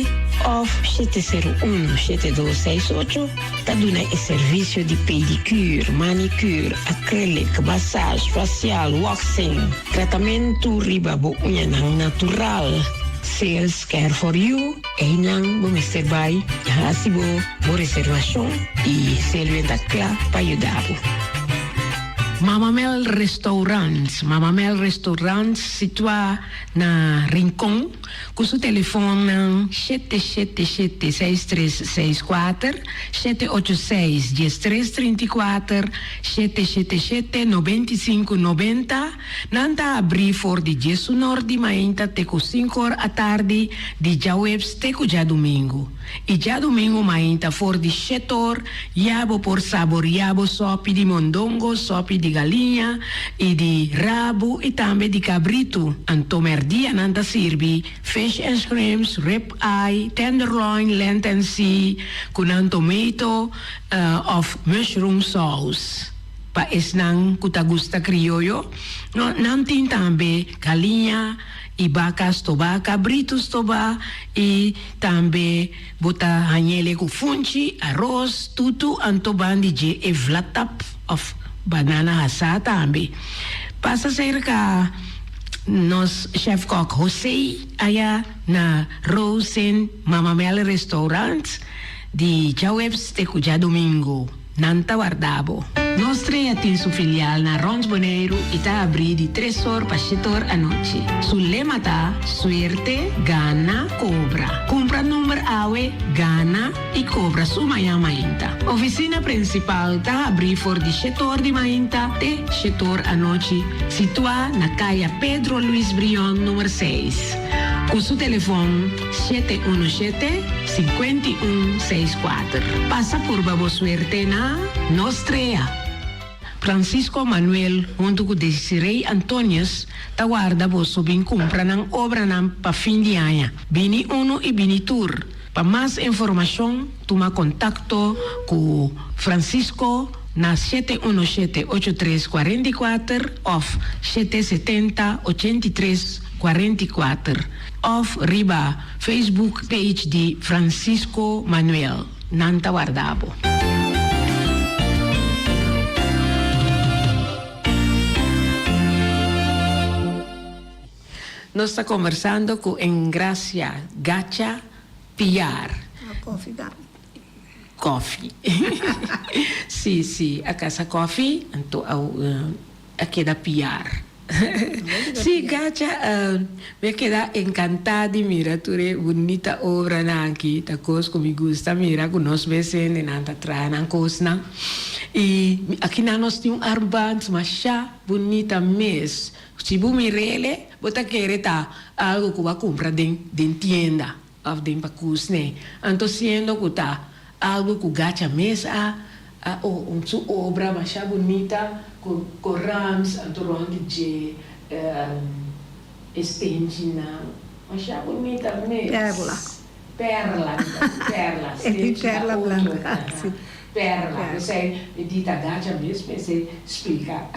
òf shete sero un shete dos seis ocho, ta duna e servisio di pedicure, manicure, acrylic, massage, facial, waxing, tratamentu riba bo uñanan natural. Sales Care for You, einan bo mester bai hasi bo bo reservashon i Selwyn ta kla pa yuda bo. Mama Mel Restaurant, Mama Mel Restaurant situá na Rincon ku su telefonnan shete shete shete seis tres seis kuater, shete ocho seis diestres trinta i kuater, shete shete shete nobenta i sinku nobenta. Nan ta abrí for di diesunor di mainta te ku sinkor atardi di djaweps te ku djadumingu. I djadumingu mainta for di shetor ya bo por saboriá bo sòpi di mondongo, sòpi di galiña i di rabu i tambe di kabritu. Anto mèrdia nan ta sirbi fish and shrimps, rib eye, tenderloin, land and sea ku nan tomato òf mushroom saus. Pa esnan ku ta gusta krioyo, nan tin tambe galiña i baka stobá, kabritu stobá i tambe bo ta hañ'ele ku funchi, aros, tutu, anto ban di dje e vlatap òf banana hasá tambe. Pasa serka. Nos chef kok José aya na Rosen Mama Mel Restaurant di djaweps te ku djadomingo. Nan ta warda bo. Nos Trea tin su filial na Rond Boneiru i ta abrí di tres or pa shete or anochi. Su lema ta, Suerte, gana, kobra. Kumpra number awe, gana i kobra su mañan mainta. Ofisina prinsipal ta habrí for di shete or di mainta te shete or anochi, situá na Kaya Pedro Luis Brion number seis. Ku su telefon 717 51 64. Pasa purba bo suerte na Nos Trea. Francisco Manuel huntu ku Desiree Antonius ta warda boso bin kumpra nan obranan pa fin di aña. Bini unu i bini tur. Pa mas informashon tuma kontakto ku Francisco na 717 83 44 òf 770 83 44 òf riba Facebook page di Francisco Manuel. Nan ta warda bo. Nos ta kombersando ku Engracia Gacha Piar. Kofi tambe. Kofi. Si, si, a kasa kofi, anto a keda Piar. Si, Gacha, mi a keda enkantá di mira tur e bunita obranan aki. Ta kos ku mi gusta mira ku nos mes hendenan ta traha nan kosnan. I akinan nos tin un armband masha bunita mes. Si bo mir'ele, bo ta kere ta algo ku bo a kumpra den den tienda òf den pakusne. Anto siendo ku ta algo ku Gacha mes a a su obra masha bunita ku korants anto rònt di dje e stenchinan masha bunita mes. Perla. Perla, mi ta di perla, E di stenchi ta perla otro. blanca, si. Perla, p'esei mi di ta Gacha mes mester splika.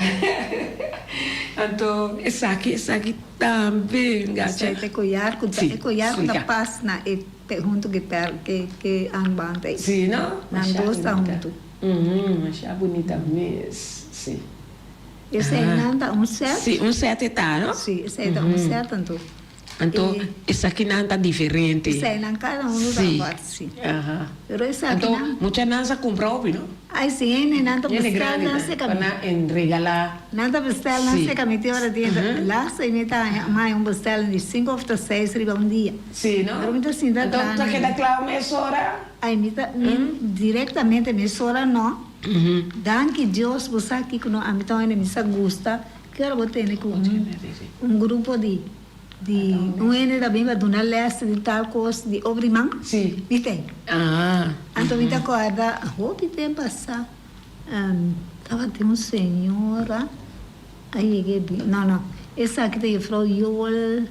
Anto esaki, esaki tambe Gacha. Esei ta e collar cu ta, Si, e collar cu ta splika. pas na e pe hunto cu e per ke ke armband ei. Si no? Nan Masha dos ta bunita. hunto. Masha bunita mes, si. Esei nan ta un set. Si, un set e ta, no? Si, esei ta un set anto. Anto esakinan ta diferente. Eseinan kada unu ta apart, si. Pero esakinan. Anto muchanan sa kumpra hopi, no? Ai si, hendenan ta bestel nan seka mi. Pa nan en regalá. Nan ta bestel nan seka mi te ora di laatste i mi ta haña mai un bestel di sinku òf ta seis riba un dia. Si, no? Pero mi ta sinta Anto ta keda kla mesora? Ai mi ta, mi direktamente mesora no. Danki Dios bo sa kiko no ami ta hende mi sa gusta ki ora bo tene ku un grupo di. Di un hende ta bin pa duna les di tal kos di obri man, mi ten. Anto mi ta kòrda hopi tempu pasá tabatin un señora a yega e bin, no no, esaki ta jufrou Yol,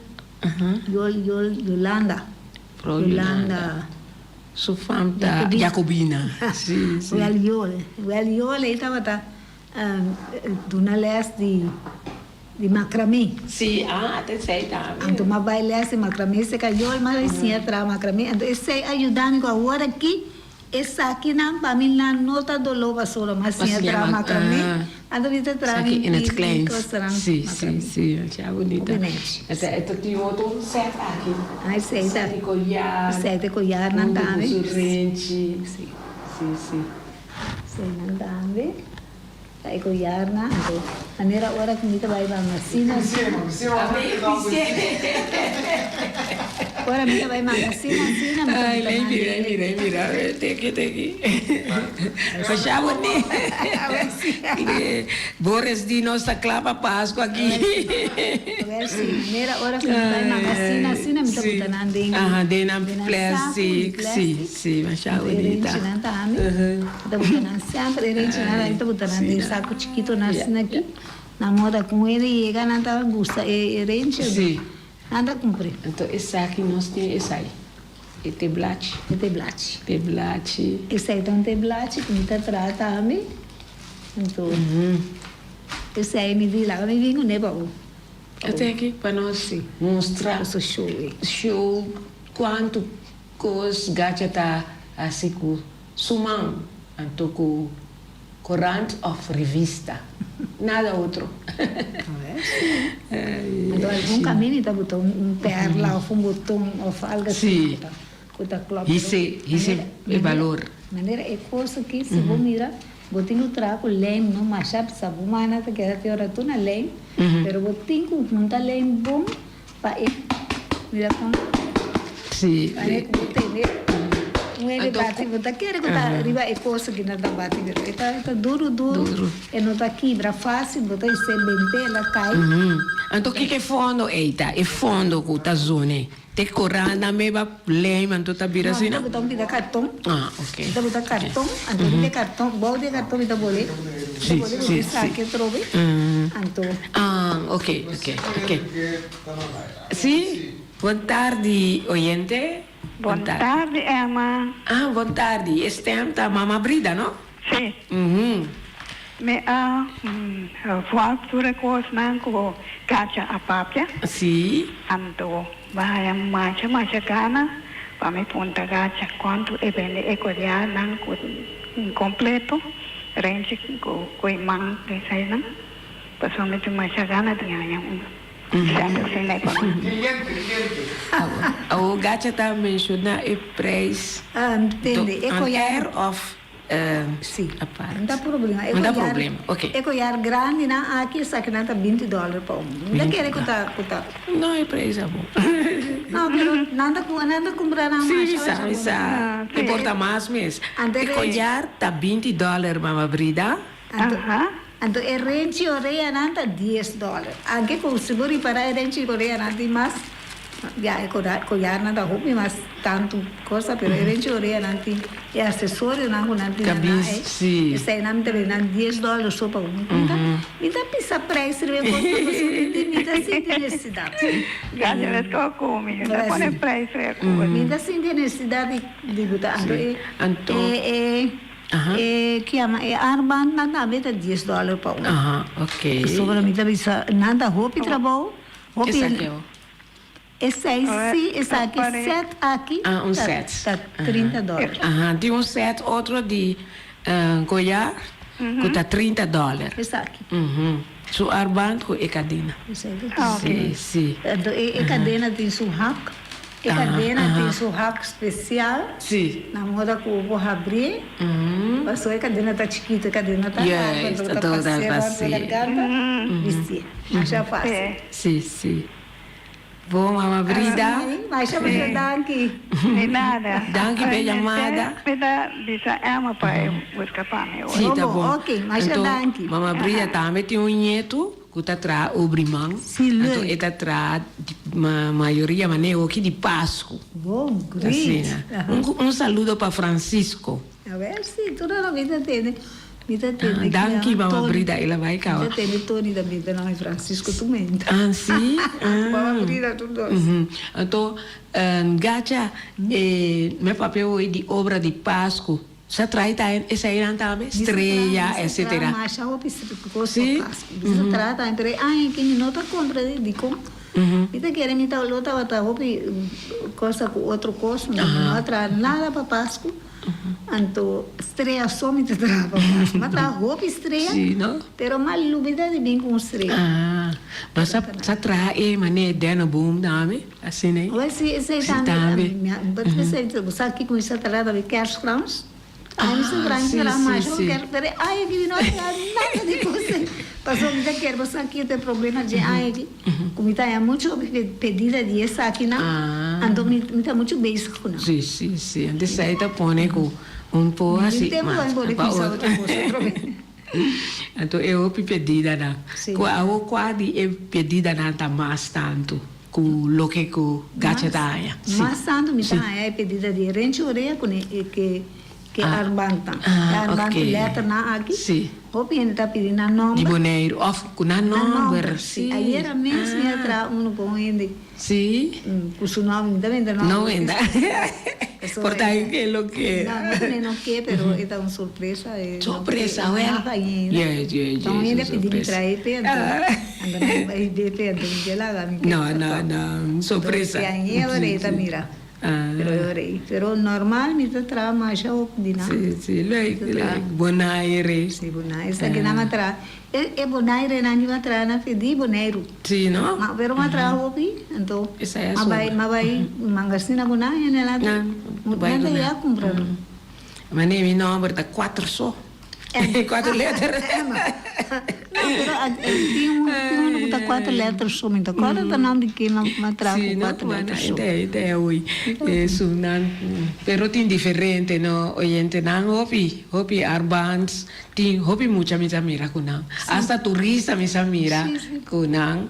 Yol, Yol, Yolanda, Yolanda. Su fam ta Jacobina. Wèl Yol, wèl Yol ei tabata duna les di. Di macramé. Sí, ah, ta esei tambe. Anto m'a bai les di macramé serka Joel, m'a bai siña traha macramé. Anto esei a yuda mi ku awor aki esakinan pa mi nan no ta doló pasobra m'a siña traha macramé. Anto mi ta traha mi mi kosnan Sí, sí, sí, masha bunita. Hopi nechi. E ta tin otro un set aki. Ah, esei ta. Set di collar. Set di collarnan tambe. Huntu ku su renchi. Sí. Sí, sí. Eseinan tambe. Ta e goyarnan anto manera ora ku mi ta bai mangasina ora mi ta bai mangasina asina mi ta buta nan den Mira mira teki teki masha bonito Boris di nos ta kla pa Pascua aki manera ora ku mi ta bai mangasina asina mi ta buta nan den den nan plastic si si masha bonita. E renchinan tambe. Ta buta nan semper e renchinan nan ta buta nan den saco chikito nan asina aki. Nan moda cu un hende yega nan ta gusta e renchi Sí. Nan ta cumpre. Anto esaki nos tin esai, e teblachi. E teblachi. Teblachi. Esai ta un teblachi cu mi ta traha tambe. Anto esai mi di laga mi bin cune pa bo. Ate aki pa nos mustra. Paso show e. Show cuanto cos Gacha ta haci cu Su man anto ku korant òf revista. Nada otro. Anto algun kaminda mi ta buta un perla of un boton of algo asina ku ta klòp. Hise, hise e balor. Manera e kos aki si bo mira bo tin ku traha ku lijm no masha pisa bo mana ta keda te ora tur na lijm pero bo tin ku hunta lijm bon pa e mira kon manera ku bo tene un hende bati bo ta kere ku ta riba e kos aki nan ta bati pero e ta duru duru e no ta kibra fasil bo ta hise bente el a kai. Anto kiko e fondo ei ta e fondo ku ta zone? Te coranda me ba lijm anto ta bira asina? No, mi ta buta un pida carton. Ah, ok. Mi ta buta carton, anto riba e carton, bou di e carton mi ta bole. Mi ta bole ku mi saki atrobe, anto. Ah, ok, ok, ok. Si, bon tardi oyente. Bon tardi Emma. Ah, bon tardi. E stem ta Mama Brida, no? Si. Mi a wak tur e kosnan ku Katia a papia. Si. Anto bo haya masha masha gana pa mi punta Katia kuantu e bende e korianan ku kompleto renchi ku iman den eseinan. Pasobra mi tin masha gana di haña un sèt asina ei pa mi. Kliente, kliente. Awor Gacha ta menshoná e preis Ntende, e on koyar. air òf Sí, apart? no ta problema. No ta problema, ok. E koyar grandinan aki esakinan ta binti dòler pa un. Mi ta kere ku ta, ku ta. No, e preis a bon. No, pero nan ta, nan ta kumpra nan Sí, masha, mi sa, masha mi bon. sa. E por ta mas mes. Anto E koyar ta binti dòler, mama Brida. Anto, anto e renchi oreanan ta dies dòler. Anke ku si bo ripará e renchi oreanan tin mas, ya e koyarnan ta hopi mas tantu kosa, pero e renchi oreanan tin e asesorionan ku nan tin na nan ei, eseinan mi ta bende nan dies dòler so pa un. Mi ta, mi ta pisa preis riba e kosnan pasobra mi tin, mi ta sinti nesesidat. Gracias mes ku a kumi, mi ta pone preis riba e kos. Mi ta sinti nesesidat di di buta anto e e. E kiama e armbandnan tambe ta dies dòler pa un. Pasobra mi ta bisa nan ta hopi trabou, hopi. Esaki awo? Esei si, esaki sèt aki ta 30 dòler. Aha, tin un sèt otro di koyar ku ta 30 dòler. Esaki. Su armband ku e kadena. Esaki. Si, si. Anto e kadena tin su hak. E kadena tin su hak spesial. Sí. Na moda ku bo habrié, pasobra e kadena ta chikitu, e kadena ta largu, anto bo ta pas'é rònt bo garganta, bistié. Masha fásil. Sí, sí. Bon, mama Brida. Masha, masha danki. Di nada. Danki p'e yamada. Mi ta bisa Emma pa e buska pa mi ora. Sí, ta bon. Ok, masha danki. Anto, mama Brida tambe tin un ñetu. Ku ta traha obri man. Sí, leuk. Anto e ta traha di mayoria manera hoki di Pasku. Bon, great. Asina. Un saludo pa Francisco. A ber si, tur ora mi ta tende, mi ta tende ki Danki mama Brida, el a bai kaba. Mi ta tende Tony ta bita nan Francisco tur menta. Ah, si? Ku mama Brida tur dos. Anto, Gacha, e mi a papia hoy di obra di Pasku. Sa trae ta eseinan tambe, strea, etcetera. Mi sa traha masha hopi cos pa Pascu. Mi sa traha tambe, pero e aña aki mi no ta compra dicon. Mi ta kere mi ta lo tabata hopi cosa cu otro cos, mi no a traha nada pa Pascu. Anto strea so mi ta traha pa Pascu. Mi a traha hopi strea, pero mi a lubida di bin cu un strea. Ah, ma sa traha e manera dennenboom tambe? Asina ei? Wel si, esei Si tambe. Mi a esei bo sa kiko mi sa traha tambe kerskrans. Ai mi sa traha, mi sa traha masha ku kers, pero e aña aki mi no a traha nada di kos ei. Pasobra mi ta kier bo sa kiko ta e problema dje aña aki, ku mi ta haña muchu pedida di esakinan, anto mi mi ta muchu bezig ku nan. Si, si, si. Anto esei ta pone ku un por hasi Mi tin tempu pa mi pone pa kuminsá otro. otro kos otro bes. Anto e hopi pedidanan. Si. Ku awo kua di e pedidanan ta mas tantu? Ku loke ku Gacha ta haña. Si. Mas tantu mi ta haña e pedida di Renchi Orea ku ne e ke ke armbandnan. Ah, E armband ku oké. lèternan aki. Si. Hopi hende ta pidi nan nòmber. Di Boneiru òf ku nan Nan nòmber. nòmber, Si. si. Ayera mes mi a traha unu pa un hende. Si. Ku su nòmber, mi ta benta nòmber. No benta. Por ta ke lo ke. No, no ku ne no ke, pero e ta un sorpresa. Sorpresa, wèl. No haña ainda. Yes, yes, yes. Ta un hende a pidi mi trae p'e, anto anto nan bai be p'e, anto mi ke laga mi ke. No, no, no. Sorpresa. Anto e aña ora e ta mira. Pero e ora ei. Pero normal mi ta traha masha hopi di nan. Si, si, leuk, leuk. Bonaire. Si, Bonaire. Esaki nan a traha. E e Bonairenan di a traha na fe di Boneiru. Si, no? Ma pero m'a traha hopi, anto Esei a m'a bai sobra. m'a bai mangasina Bonaire en el a Nan bai nan ta Bonaire. ya kumpra nan. Ma nee, mi nomber ta kuater so. Kuater letter. Emma. No, pero a tin un tin uno ku ta kuater letter so, mi ta kòrda ta nom di ken m'a traha Si, ku no? kuater Bueno, letter so. e ta e hui. Esun nan, pero tin diferente, no? Oyentenan hopi, hopi armband. Tin hopi mucha mi sa mira ku nan. Asta turista mi sa mira ku nan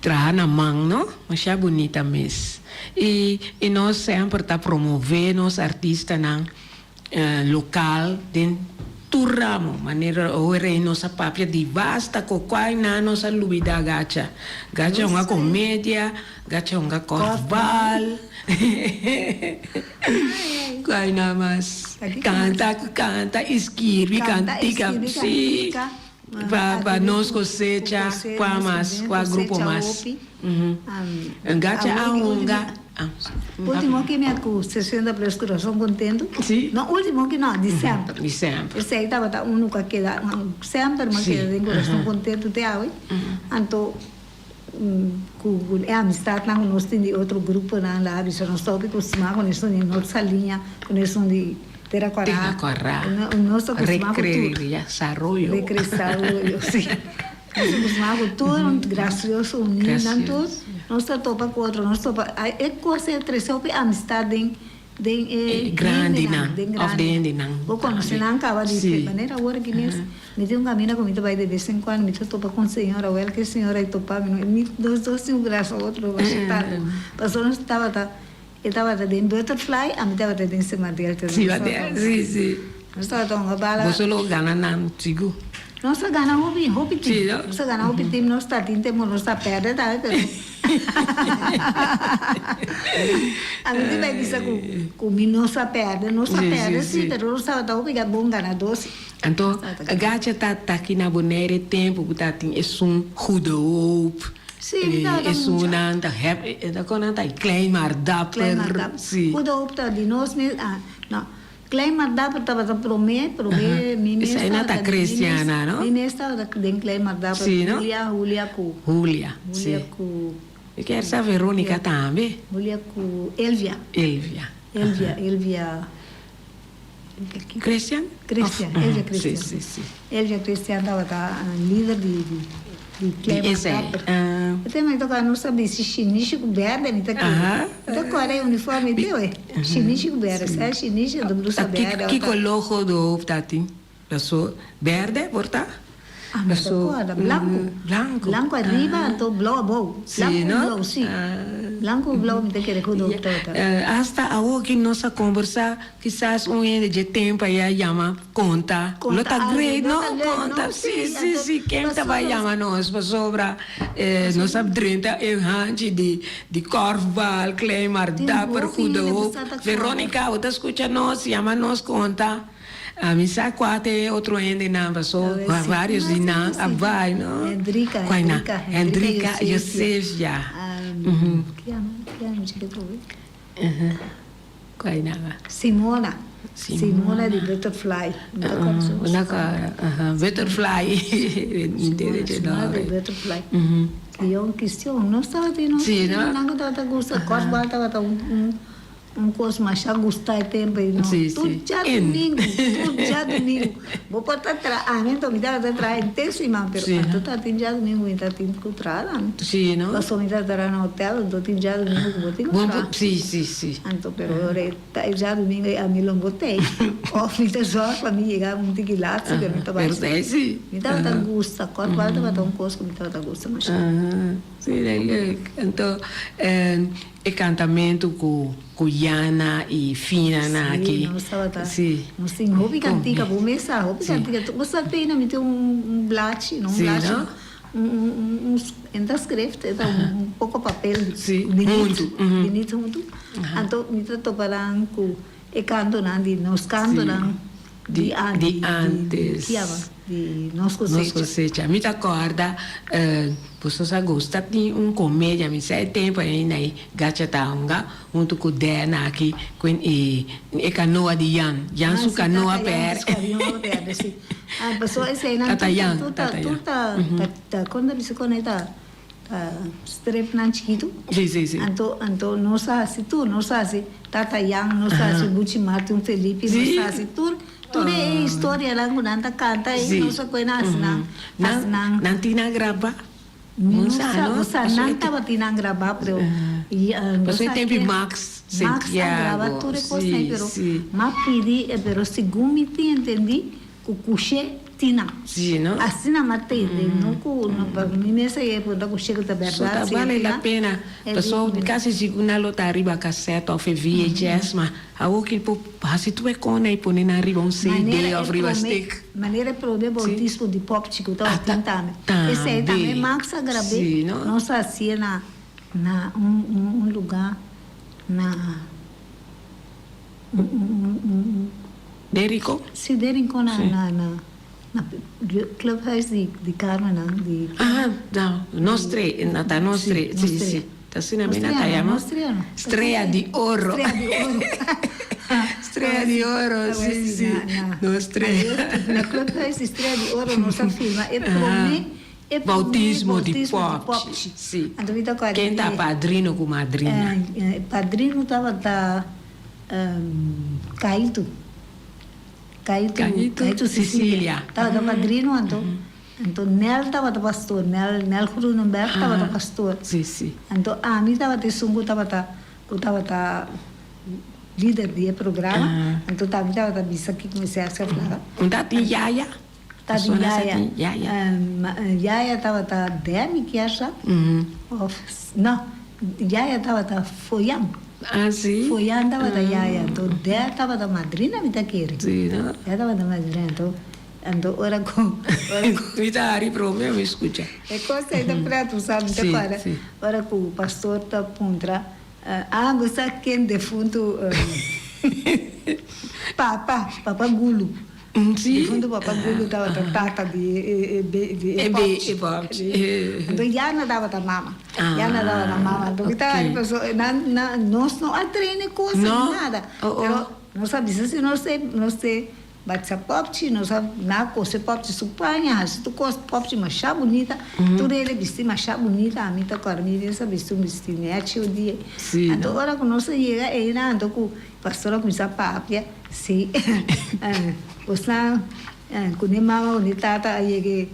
traha na man no. Masha bunita mes. I i nos semper ta promove nos artistanan lokal den tur ramo. Manera ora nos a papia di basta ku kua nan nos a lubida gacha. Gacha hunga komedia, gacha hunga kòfbal. Cual nada mas canta canta y skirbi cantica si pa pa nos cosecha cua mas cua grupo mas gacha a hunga. Ultimo ki mi a cu 60 plus Corazon Contento no ultimo ki no december esey tabata uno cu a keda semper mi a keda den Corazon Contento te awe anto Ku e amistadnan ku nos tin di otro gruponan la bisa nos ta hopi kustumá ku esun di North Saliña, ku esun di Tera Kòrá. Tera Kòrá. Nos ta kustumá ku tur. Recresaroyo. Recresaroyo, si. Nos ta kustumá ku tur, un gracioso, unido nan tur. Nos ta topa ku otro, nos topa, e kos ei a trese hopi amistad den. Den e grandinan, den of den hendenan. Bo konosé nan kaba di fe. Manera awor aki mes, mi tin un kaminda ku mi ta bai de bes en kuando, mi ta topa ku un señora, wèl ku e señora ei topa mi, no, mi nos dos tin un grasa otro masha tantu. Pasobra nos tabata, e tabata den Butterfly, ami tabata den Sima Delta. Sima Delta, si, si. Nos tabata hunga bala. Boso lo gana nan sigur. Nos a gana hopi, hopi tim. Si, no? Nos a gana hopi tim, nos ta tin tempo nos ta pèrdè tambe, pero ami tin bai bisa ku ku mi no sa pèrdè, nos a pèrdè si, pero nos tabata hopi bon ganadó si. Anto, Gacha ta ta aki na Bonaire tempu ku ta tin esun Goede Hoop, esunnan ta hep, kon nan ta Klein maar Dapper. Klein maar Dapper. Goede Hoop ta di nos mes, ah, no. Klein maar Dapper tabata promé, promé mi mes Esei nan ta Christiana, no? Mi mes tabata den Klein maar Dapper, Sí, no? Julia, Julia ku. Julia, sí. Julia ku. Mi kier sa Veronica tambe. Julia ku Elvia. Elvia. Elvia, Elvia, Elvia ki? Christian? Christian, Elvia Christian. Sí, sí, sí. Elvia Christian tabata lider di. Di esei. E tema mi toca nos ta bisti shinishi cu berde mi ta kere. Mi ta corda e uniforme te oe. Shinishi cu berde. Sea shinishi anto blusa berde. Kico logo do hoofd ta tin? Paso berde por ta? Ah mi ta corda. Blanco. Blanco. Blanco ariba anto blou abou. Sí no? Blanco cu blou si. Blanco cu blou mi ta kere cu do hoofd ta. Hasta awo ki nos a combersa Kisas un hende dje tempu a yama konta. Lo ta great, no? Konta, si, si, si. Ken ta bai yama nos? Pasobra nos a drenta e hanchi di di kòrfbal, Klein maar Dapper, Goede Hoop. Veronica, bo ta skucha nos? Yama nos konta. Mi sa kua ta e otro hendenan, paso vários di nan a bai, no? Hendrika, Kua nan? Hendrika Josefia. Kua e nan? Simona. Simona di Butterfly. Una kora. Butterfly. Simona di Butterfly. Kion kistion. Nos tabatin nos. Sí, no? Nan ku tabata gusta. Kòrsbal tabata un un kos masha gusta e tempu ei no. Sí, sí. Tur djadumingu, tur djadumingu. Bo por ta traha, ami anto mi tabata traha henter siman, pero anto tabatin djadumingu mi tabatin ku traha tambe. Sí, no? Pasobra mi tabata traha na hotel, anto tin djadumingu ku bo tin ku traha. Sí, sí, sí. Anto pero ora e ta e djadumingu ei ami lo bo tei. Of mi ta zòrg pa mi yega un tiki lat si pero mi ta bai. Pero tei sí. Mi tabata gusta, kòrtbal tabata un kos ku mi tabata gusta masha. Sí, leuk. Anto e kantamentu ku ku Yana i Fina na aki. Sí, nos tabata. Sí. Nos tin hopi kantika, bo mes sa hopi kantika. Bo sa te na mi tin un blachi, no un blachi, no? Un un un en ta schrift, e ta un poko papel. Sí, Binit, huntu. Binit huntu. Anto mi ta topa nan ku e kantonan di nos kantonan. Di di antes. Di nos cosecha. Nos cosecha. Mi ta corda boso sa gusta tin un comedia mi sa e tempo ainda ei Gacha ta hunga hunto cu Den aki cu e e canoa di Jan. Jan su canoa per. Tata Jan. Tata Jan. Ta con ta bisa con e ta stripnan chikitu. Si si si. Anto anto nos a hasi tur nos a hasi Tata Jan nos a hasi Buchi Martin Felipe nos a hasi tur tur e historianan ku nan ta kanta ei nos a kohe nan hasi nan hasi nan. Nan tin nan graba? Mi no sa bo sa nan tabatin nan graba pero Paso e tempo Max Max a graba tur e kosnan ei pero m'a pidi pero segun mi tin entendi Ku kushe tina. Sí, no? Asina m'a tende, no ku no pa mi mes a yega punta kushe ku ta So bèrdat ta si bale la tina. pena. E Paso di kasi sigur nan lo ta riba cassette of e VHS, ma awor ki por hasi tur e kona i pone nan riba un CD Manera e of riba prome, stick. manera e prome Sí. boutismo di Popchi ku Ah, tabatin ta tambe. Esei tambe tambe. Max a grab'é. Sí, no? Nos a hasié na na un un un lugá na un un un. Den Rincon? Si, den Rincon na na na na clubhuis di di Carmenan di. Ah, no, nos tre, na ta nos tre, si, si. Ta asina mi na ta yama. Nos tre no? Strea di oro. Strea di oro. Strea di oro, si, si. Nos tre. Na clubhuis di Strea di Oro nos a filma e prome e prome Bautismo di bautismo di Popchi. Popchi. Si. Anto mi ta acorda Ken ta padrino cu madrina? Padrino tabata. Caitu. Caitu, Caitu Caitu Cecilia. Cecilia. Tabata padrino anto. Anto Nel tabata pastor, Nel, Nel Groenenberg tabata pastor. Si, si. Anto ami tabata esun ku tabata, ku tabata lider di e programa. Anto ta ami tabata bisa kiko mester hasi of nada. Un ta tin yaya? Tatin Persona sa yaya. tin yaya. Yaya tabata Demi kier sa? Of no, yaya tabata Foyan. Ah, si? Foyan tabata yaya, anto Dè tabata madrina mi ta kere. Si, no? Dè tabata madrina, anto, anto ora ku, ora ku. Mi ta hari prome mi skucha. E kos ei ta pretu sa, mi ta Si, kòrda si. ora ku pastor ta puntra, ah, bo sa ken defuntu papa, papa Gulu. Difunto papa Gulu tabata tata di e di e popchi. Anto Yana tabata mama. Yana tabata mama. Anto mi ta paso nan nan nos no a train e cosa ni nada. Pero nos a bisa si nos te nos te batisa popchi nos a na cose popchi su paña haci tur cos popchi masha bunita. Tur hende bisti masha bunita ami ta acorda mi mes a bisti un bisti nechi un dia. Anto ora cu nos a yega eynan anto cu pastor a cuminsa papia. Sí, bosnan ku ni mama ku ni tata a yega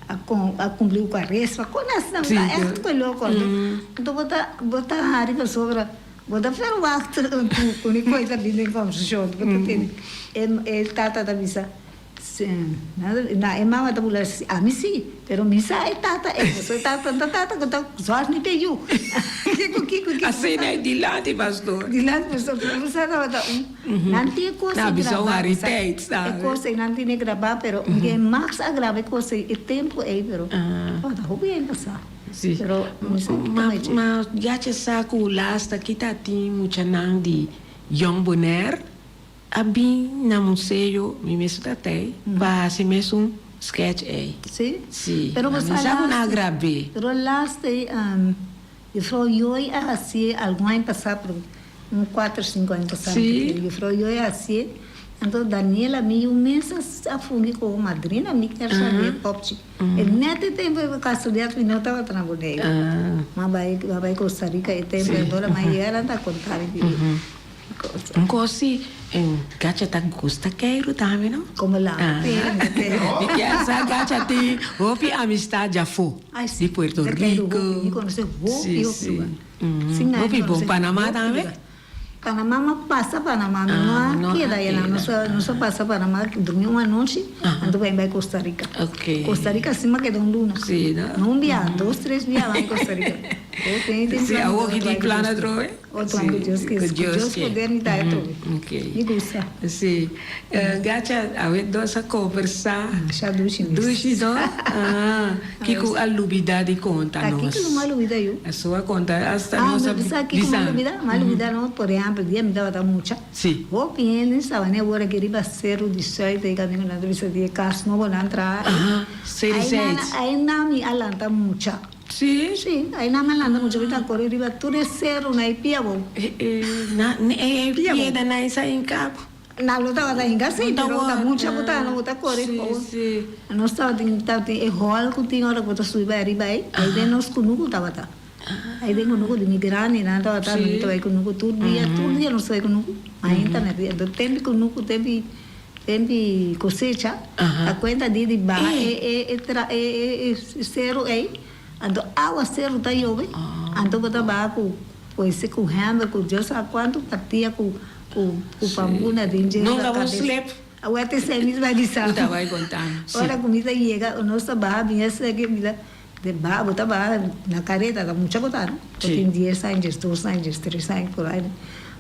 a kumpli ku kuaresma, kon asina bo ta ègt ku e loko anto. Anto bo ta bo ta hari pasobra bo ta verwagt ku ni koi ta bini den kòmbersashon. Bo ta tende e tata ta bisa. Na e mama ta bula si, ami si, pero mi sa e tata ei, pasobra e tata no ta tata ku ta zòrg ni p'e yu. Kiko, kiko, kiko. Asina e dilanti pastor. Dilanti pastor, pero bo sa tabata un, nan tin e kos ei Na bisa un grabá, bo sa, hariteit, e sabe. kos ei nan tene grabá, pero un ke Max a graba e kos ei e tempu ei, pero tabata hopi hende sa. Si. Pero mi sa kiko Ma, ta dje. ma ya che sa ku lasta kita tin muchanan di Jong Bonaire. A bin na museo mi mes ta tei pa hasi mesun sketch ei. Sí? Sí. Pero bo Mi sa sa ku nan a laatste, grab'é. pero laatste juffrouw Joy a hasié algun aña pasá, pero un kuater sinku aña pasá mi ta Sí. kere, juffrouw Joy a hasié, anto Daniela mi yu mes a fungi komo madrina, mi kier sabé popchi. E net e tempu ei kasualidat mi no tabata na Boneiru. Mi a bai, mi a bai Costa Rica e tempu ei, anto ora mi a yega nan ta konta mi di. Un kos si, Gacha ta gusta keiru tambe no? Como la Mi kier sa Gacha tin hopi amistad djafó di Puerto Rico. Mi conoce hopi hopi lugar. Hopi bon. Panama tambe? Panama mi a pasa Panama, mi no a keda ayá nos a pasa Panama durmi un anochi anto pa bai Costa Rica. Costa Rica si mi a keda un luna. No un bia, dos tres bia bai Costa Rica. Si awor ki tin plan atrobe? Otro ku Dios ke, ku Dios poder mi ta atrobe. Mi gusta. Si. Gacha, awe nos a conversa. Masha dushi mes. Dushi no? Ah, kiko a lubida di conta nos? Ta kiko no a lubida yu? Aso a conta hasta nos a bisa. Ah, kiko mi a lubida? Mi a lubida no, por ehempel. ehèmpel, dia mi tabata mucha, Sí. hopi hende staba ne ora aki riba Seru di Sùit ei kaminda ku nan ta bisa di e kas nobo nan traha ei. Aha, Seru Ei nan, Sùit. ei nan mi a lanta mucha. Sí? Sí, ei nan mi a lanta mucha, mi ta kore riba tur e seru na e pia abou. E, e, na, e, e Pia abou. piedra nan sa hinká. Nan lo tabata hinka si, pero ta mucha ku ta, no ta kore for. Nos tabatin tabatin e hòl ku tin ora ku bo ta subi bai ariba ei, ei den nos kunuku tabata. Ei den kunuku di mi grandinan tabata, mi ta bai kunuku tur dia, tur dia nos ta bai kunuku, mainta mèrdia. Anto tempi kunuku, tempi tempi kosecha, ta kuenta di di baha e e e tra e e e seru ei, anto awa seru ta yobe, anto bo ta baha ku Pues ku hember ku Dios sa kuantu partia ku ku ku pambuna den dje Nunka riba bo kabes. slep. Awor te esei mi ta bai bisa. Bo ta bai konta mi, si. Ora ku mi ta yega nos ta baha bin esei ke mi ta de baha bo ta baha na kareta ta mucha bo ta no. Bo Si. tin dies aña diesdos aña diestres aña por ai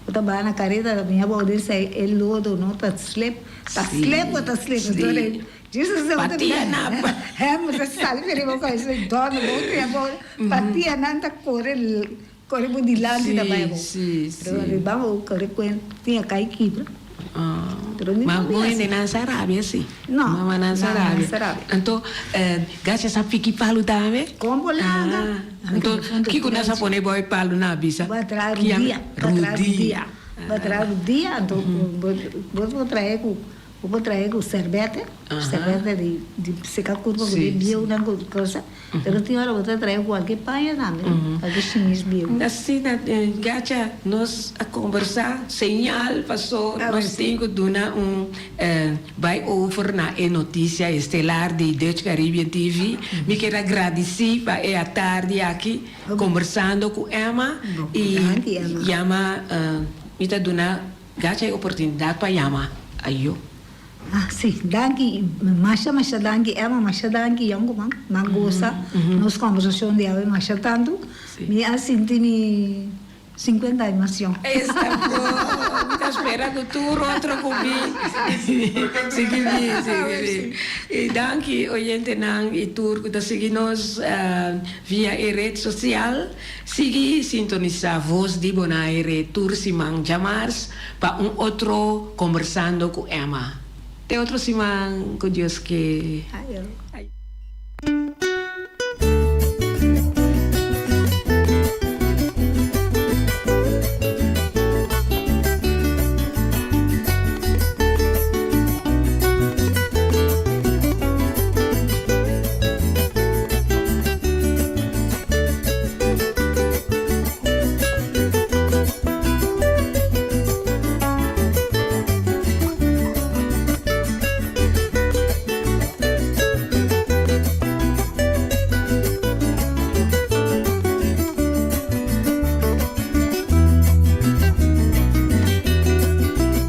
bo ta baha na kareta ta bin abou den esei e lodo no ta slep ta Si. slep bo ta slep Si. Jesus no ta Patia na Hember ta sali riba bo cabeza dòrme bo kria bo patia nan ta kore kore bo dilanti ta bai bo Sí, sí, pero sí. riba bo kore kuen tin a kai kibra pero mi Ma no bo bia hende así. nan sa rabia sí. No, Mama nan sa nan nan rabia. sa rabia. Anto Gacha sa piki palu tambe? Kon bo laga? Ah, anto kiko nan sa pone bo e palu nan a bisa? Bo a traha rudia, bo a traha rudia. Bo a traha rudia anto bo bo trae ku Bo por trae ku serbete, serbete di di seka kurpa ku di bieunan ku cosa, pero tin ora bo ta trae kualke paña tambe, kualke shimis bieu. Asina Gacha nos a kombersá, señal pasó nos tin ku duna un bai over na e notisia estelar di Dutch Caribbean TV. Mi kier a gradisí pa e atardi aki kombersando ku Emma i yama mi ta duna Gacha e oportunidat pa yama ayo. Ah si, danki, masha masha danki Emma, masha danki yonkuman, nan gosa nos kombersashon di awe masha tantu, mi a sinti mi sinkuenta aña mas yòn. Esta bon, mi ta spera ku tur otro ku mi sigui mi, sigui mi. I danki oyentenan i tur ku ta sigui nos via e red sosial. Sigui sintonisá Voz di Bonaire tur siman djamars pa un otro Kombersando ku Emma. Te otro siman ku Dios ke. Ayo.